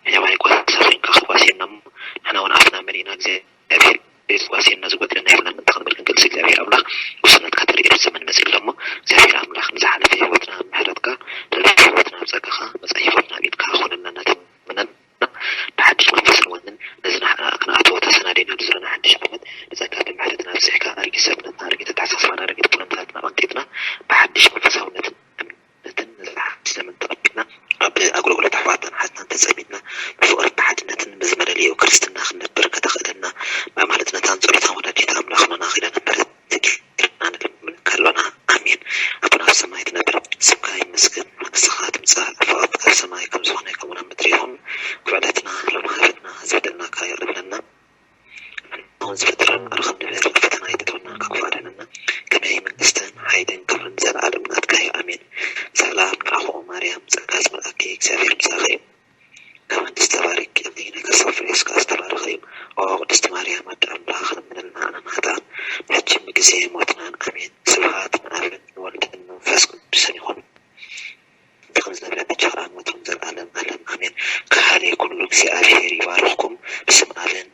ሕያዋይ ጓሳ ኸይንካ ክትጓስየና እሞ ንሕና እውን ኣፍና መሊእና እግዚኣብሔር ዝጓስየና ዝጎድለና የብልናን ምእንቲ ክንብል ክንገልጽ እግዚኣብሔር ኣምላኽ ጉስነትካ ተርእየሉ ዘመን መጺኡ ኣሎ እሞ እግዚኣብሔር ኣምላኽ ንዝሓለፈ ህይወትና ምሕረትካ ለለፈ ህይወትና ኣብ ጸጋኻ መጻኢ ህይወትና ኣብ ኢድካ ኾነልና እናተመነና ብሓድሽ መንፈስን ወንን ነዚ ንዓ ክንኣትዎ ተሰናዲና ኣብዚ ዘለና ሓድሽ ዓመት ብጸጋ ብምሕረትና ኣብዚሕካ ኣርጊት ሰብነትና ኣርጊት ኣተሓሳስባና ኣርጊት ኩለንታትና ኣንቂጥና ብሓድሽ መንፈሳውነትን እምነትን ነዚ ሓድሽ ዘመን ተቐቢልና ኣብ ኣገልግሎት ኣሕዋትናን ኣሓትናን ተጸሚድና ብፍቕርን ብሓድነትን ብዝመለለዮ ክርስትና ክንነብር ከተኽእለና ብኣማልድነታን ጸሎታን ወላዲተ ኣምላኽ ሎና ኪዳነ ምሕረት ተጌርና ንልምንካ ኣሎና። ኣሜን። ኣቦና ኣብ ሰማይ ትነብር፣ ስምካ ይመስገን፣ መንግስትኻ ትምጻእ፣ ፍቓድካ ኣብ ሰማይ ከም ዝኾነ ከምኡ ኣብ ምድሪ ይኹን። ክብዕለትና ሎሚ ሃበና፣ ዝበደልናካ ይቕረ በለና። ንሕና እውን ዝበደልናካ ይቕረ ከም ንብል፣ ኣብ ፈተና ኣይተእትወና፣ ካብ ክፉእ ኣድሕነና። ከመይ መንግስትን ሓይልን ክብርን ዘለኣለም ናትካ እዩ። ኣሜን። ሰላም ንዓኹም ማርያም፣ ጸጋ ዝመልኣኪ እግዚኣብሔር ምሳኺ እዩ። ካብ ኣንስቲ ተባሪኪ ኢኺ፣ ናይ ከርሰኺ ፍሬ ስጋ ዝተባረኸ እዩ። ኦ ቅድስቲ ማርያም ኣደ ኣምላኽ፣ ለምንልና ንዓና ንኃጥኣን፣ ሕጂ ብግዜ ሞትናን። ኣሜን። ስብሐት ንኣብን ንወልድን ንመንፈስ ቅዱስን ይኹን። ከምዚ ዝነበረ በጃ ከኣ ወትሩን ዘለዓለም ዓለም ኣሜን። ከሃሊ ኩሉ እግዚኣብሔር ይባርኽኩም። ብስም ኣብን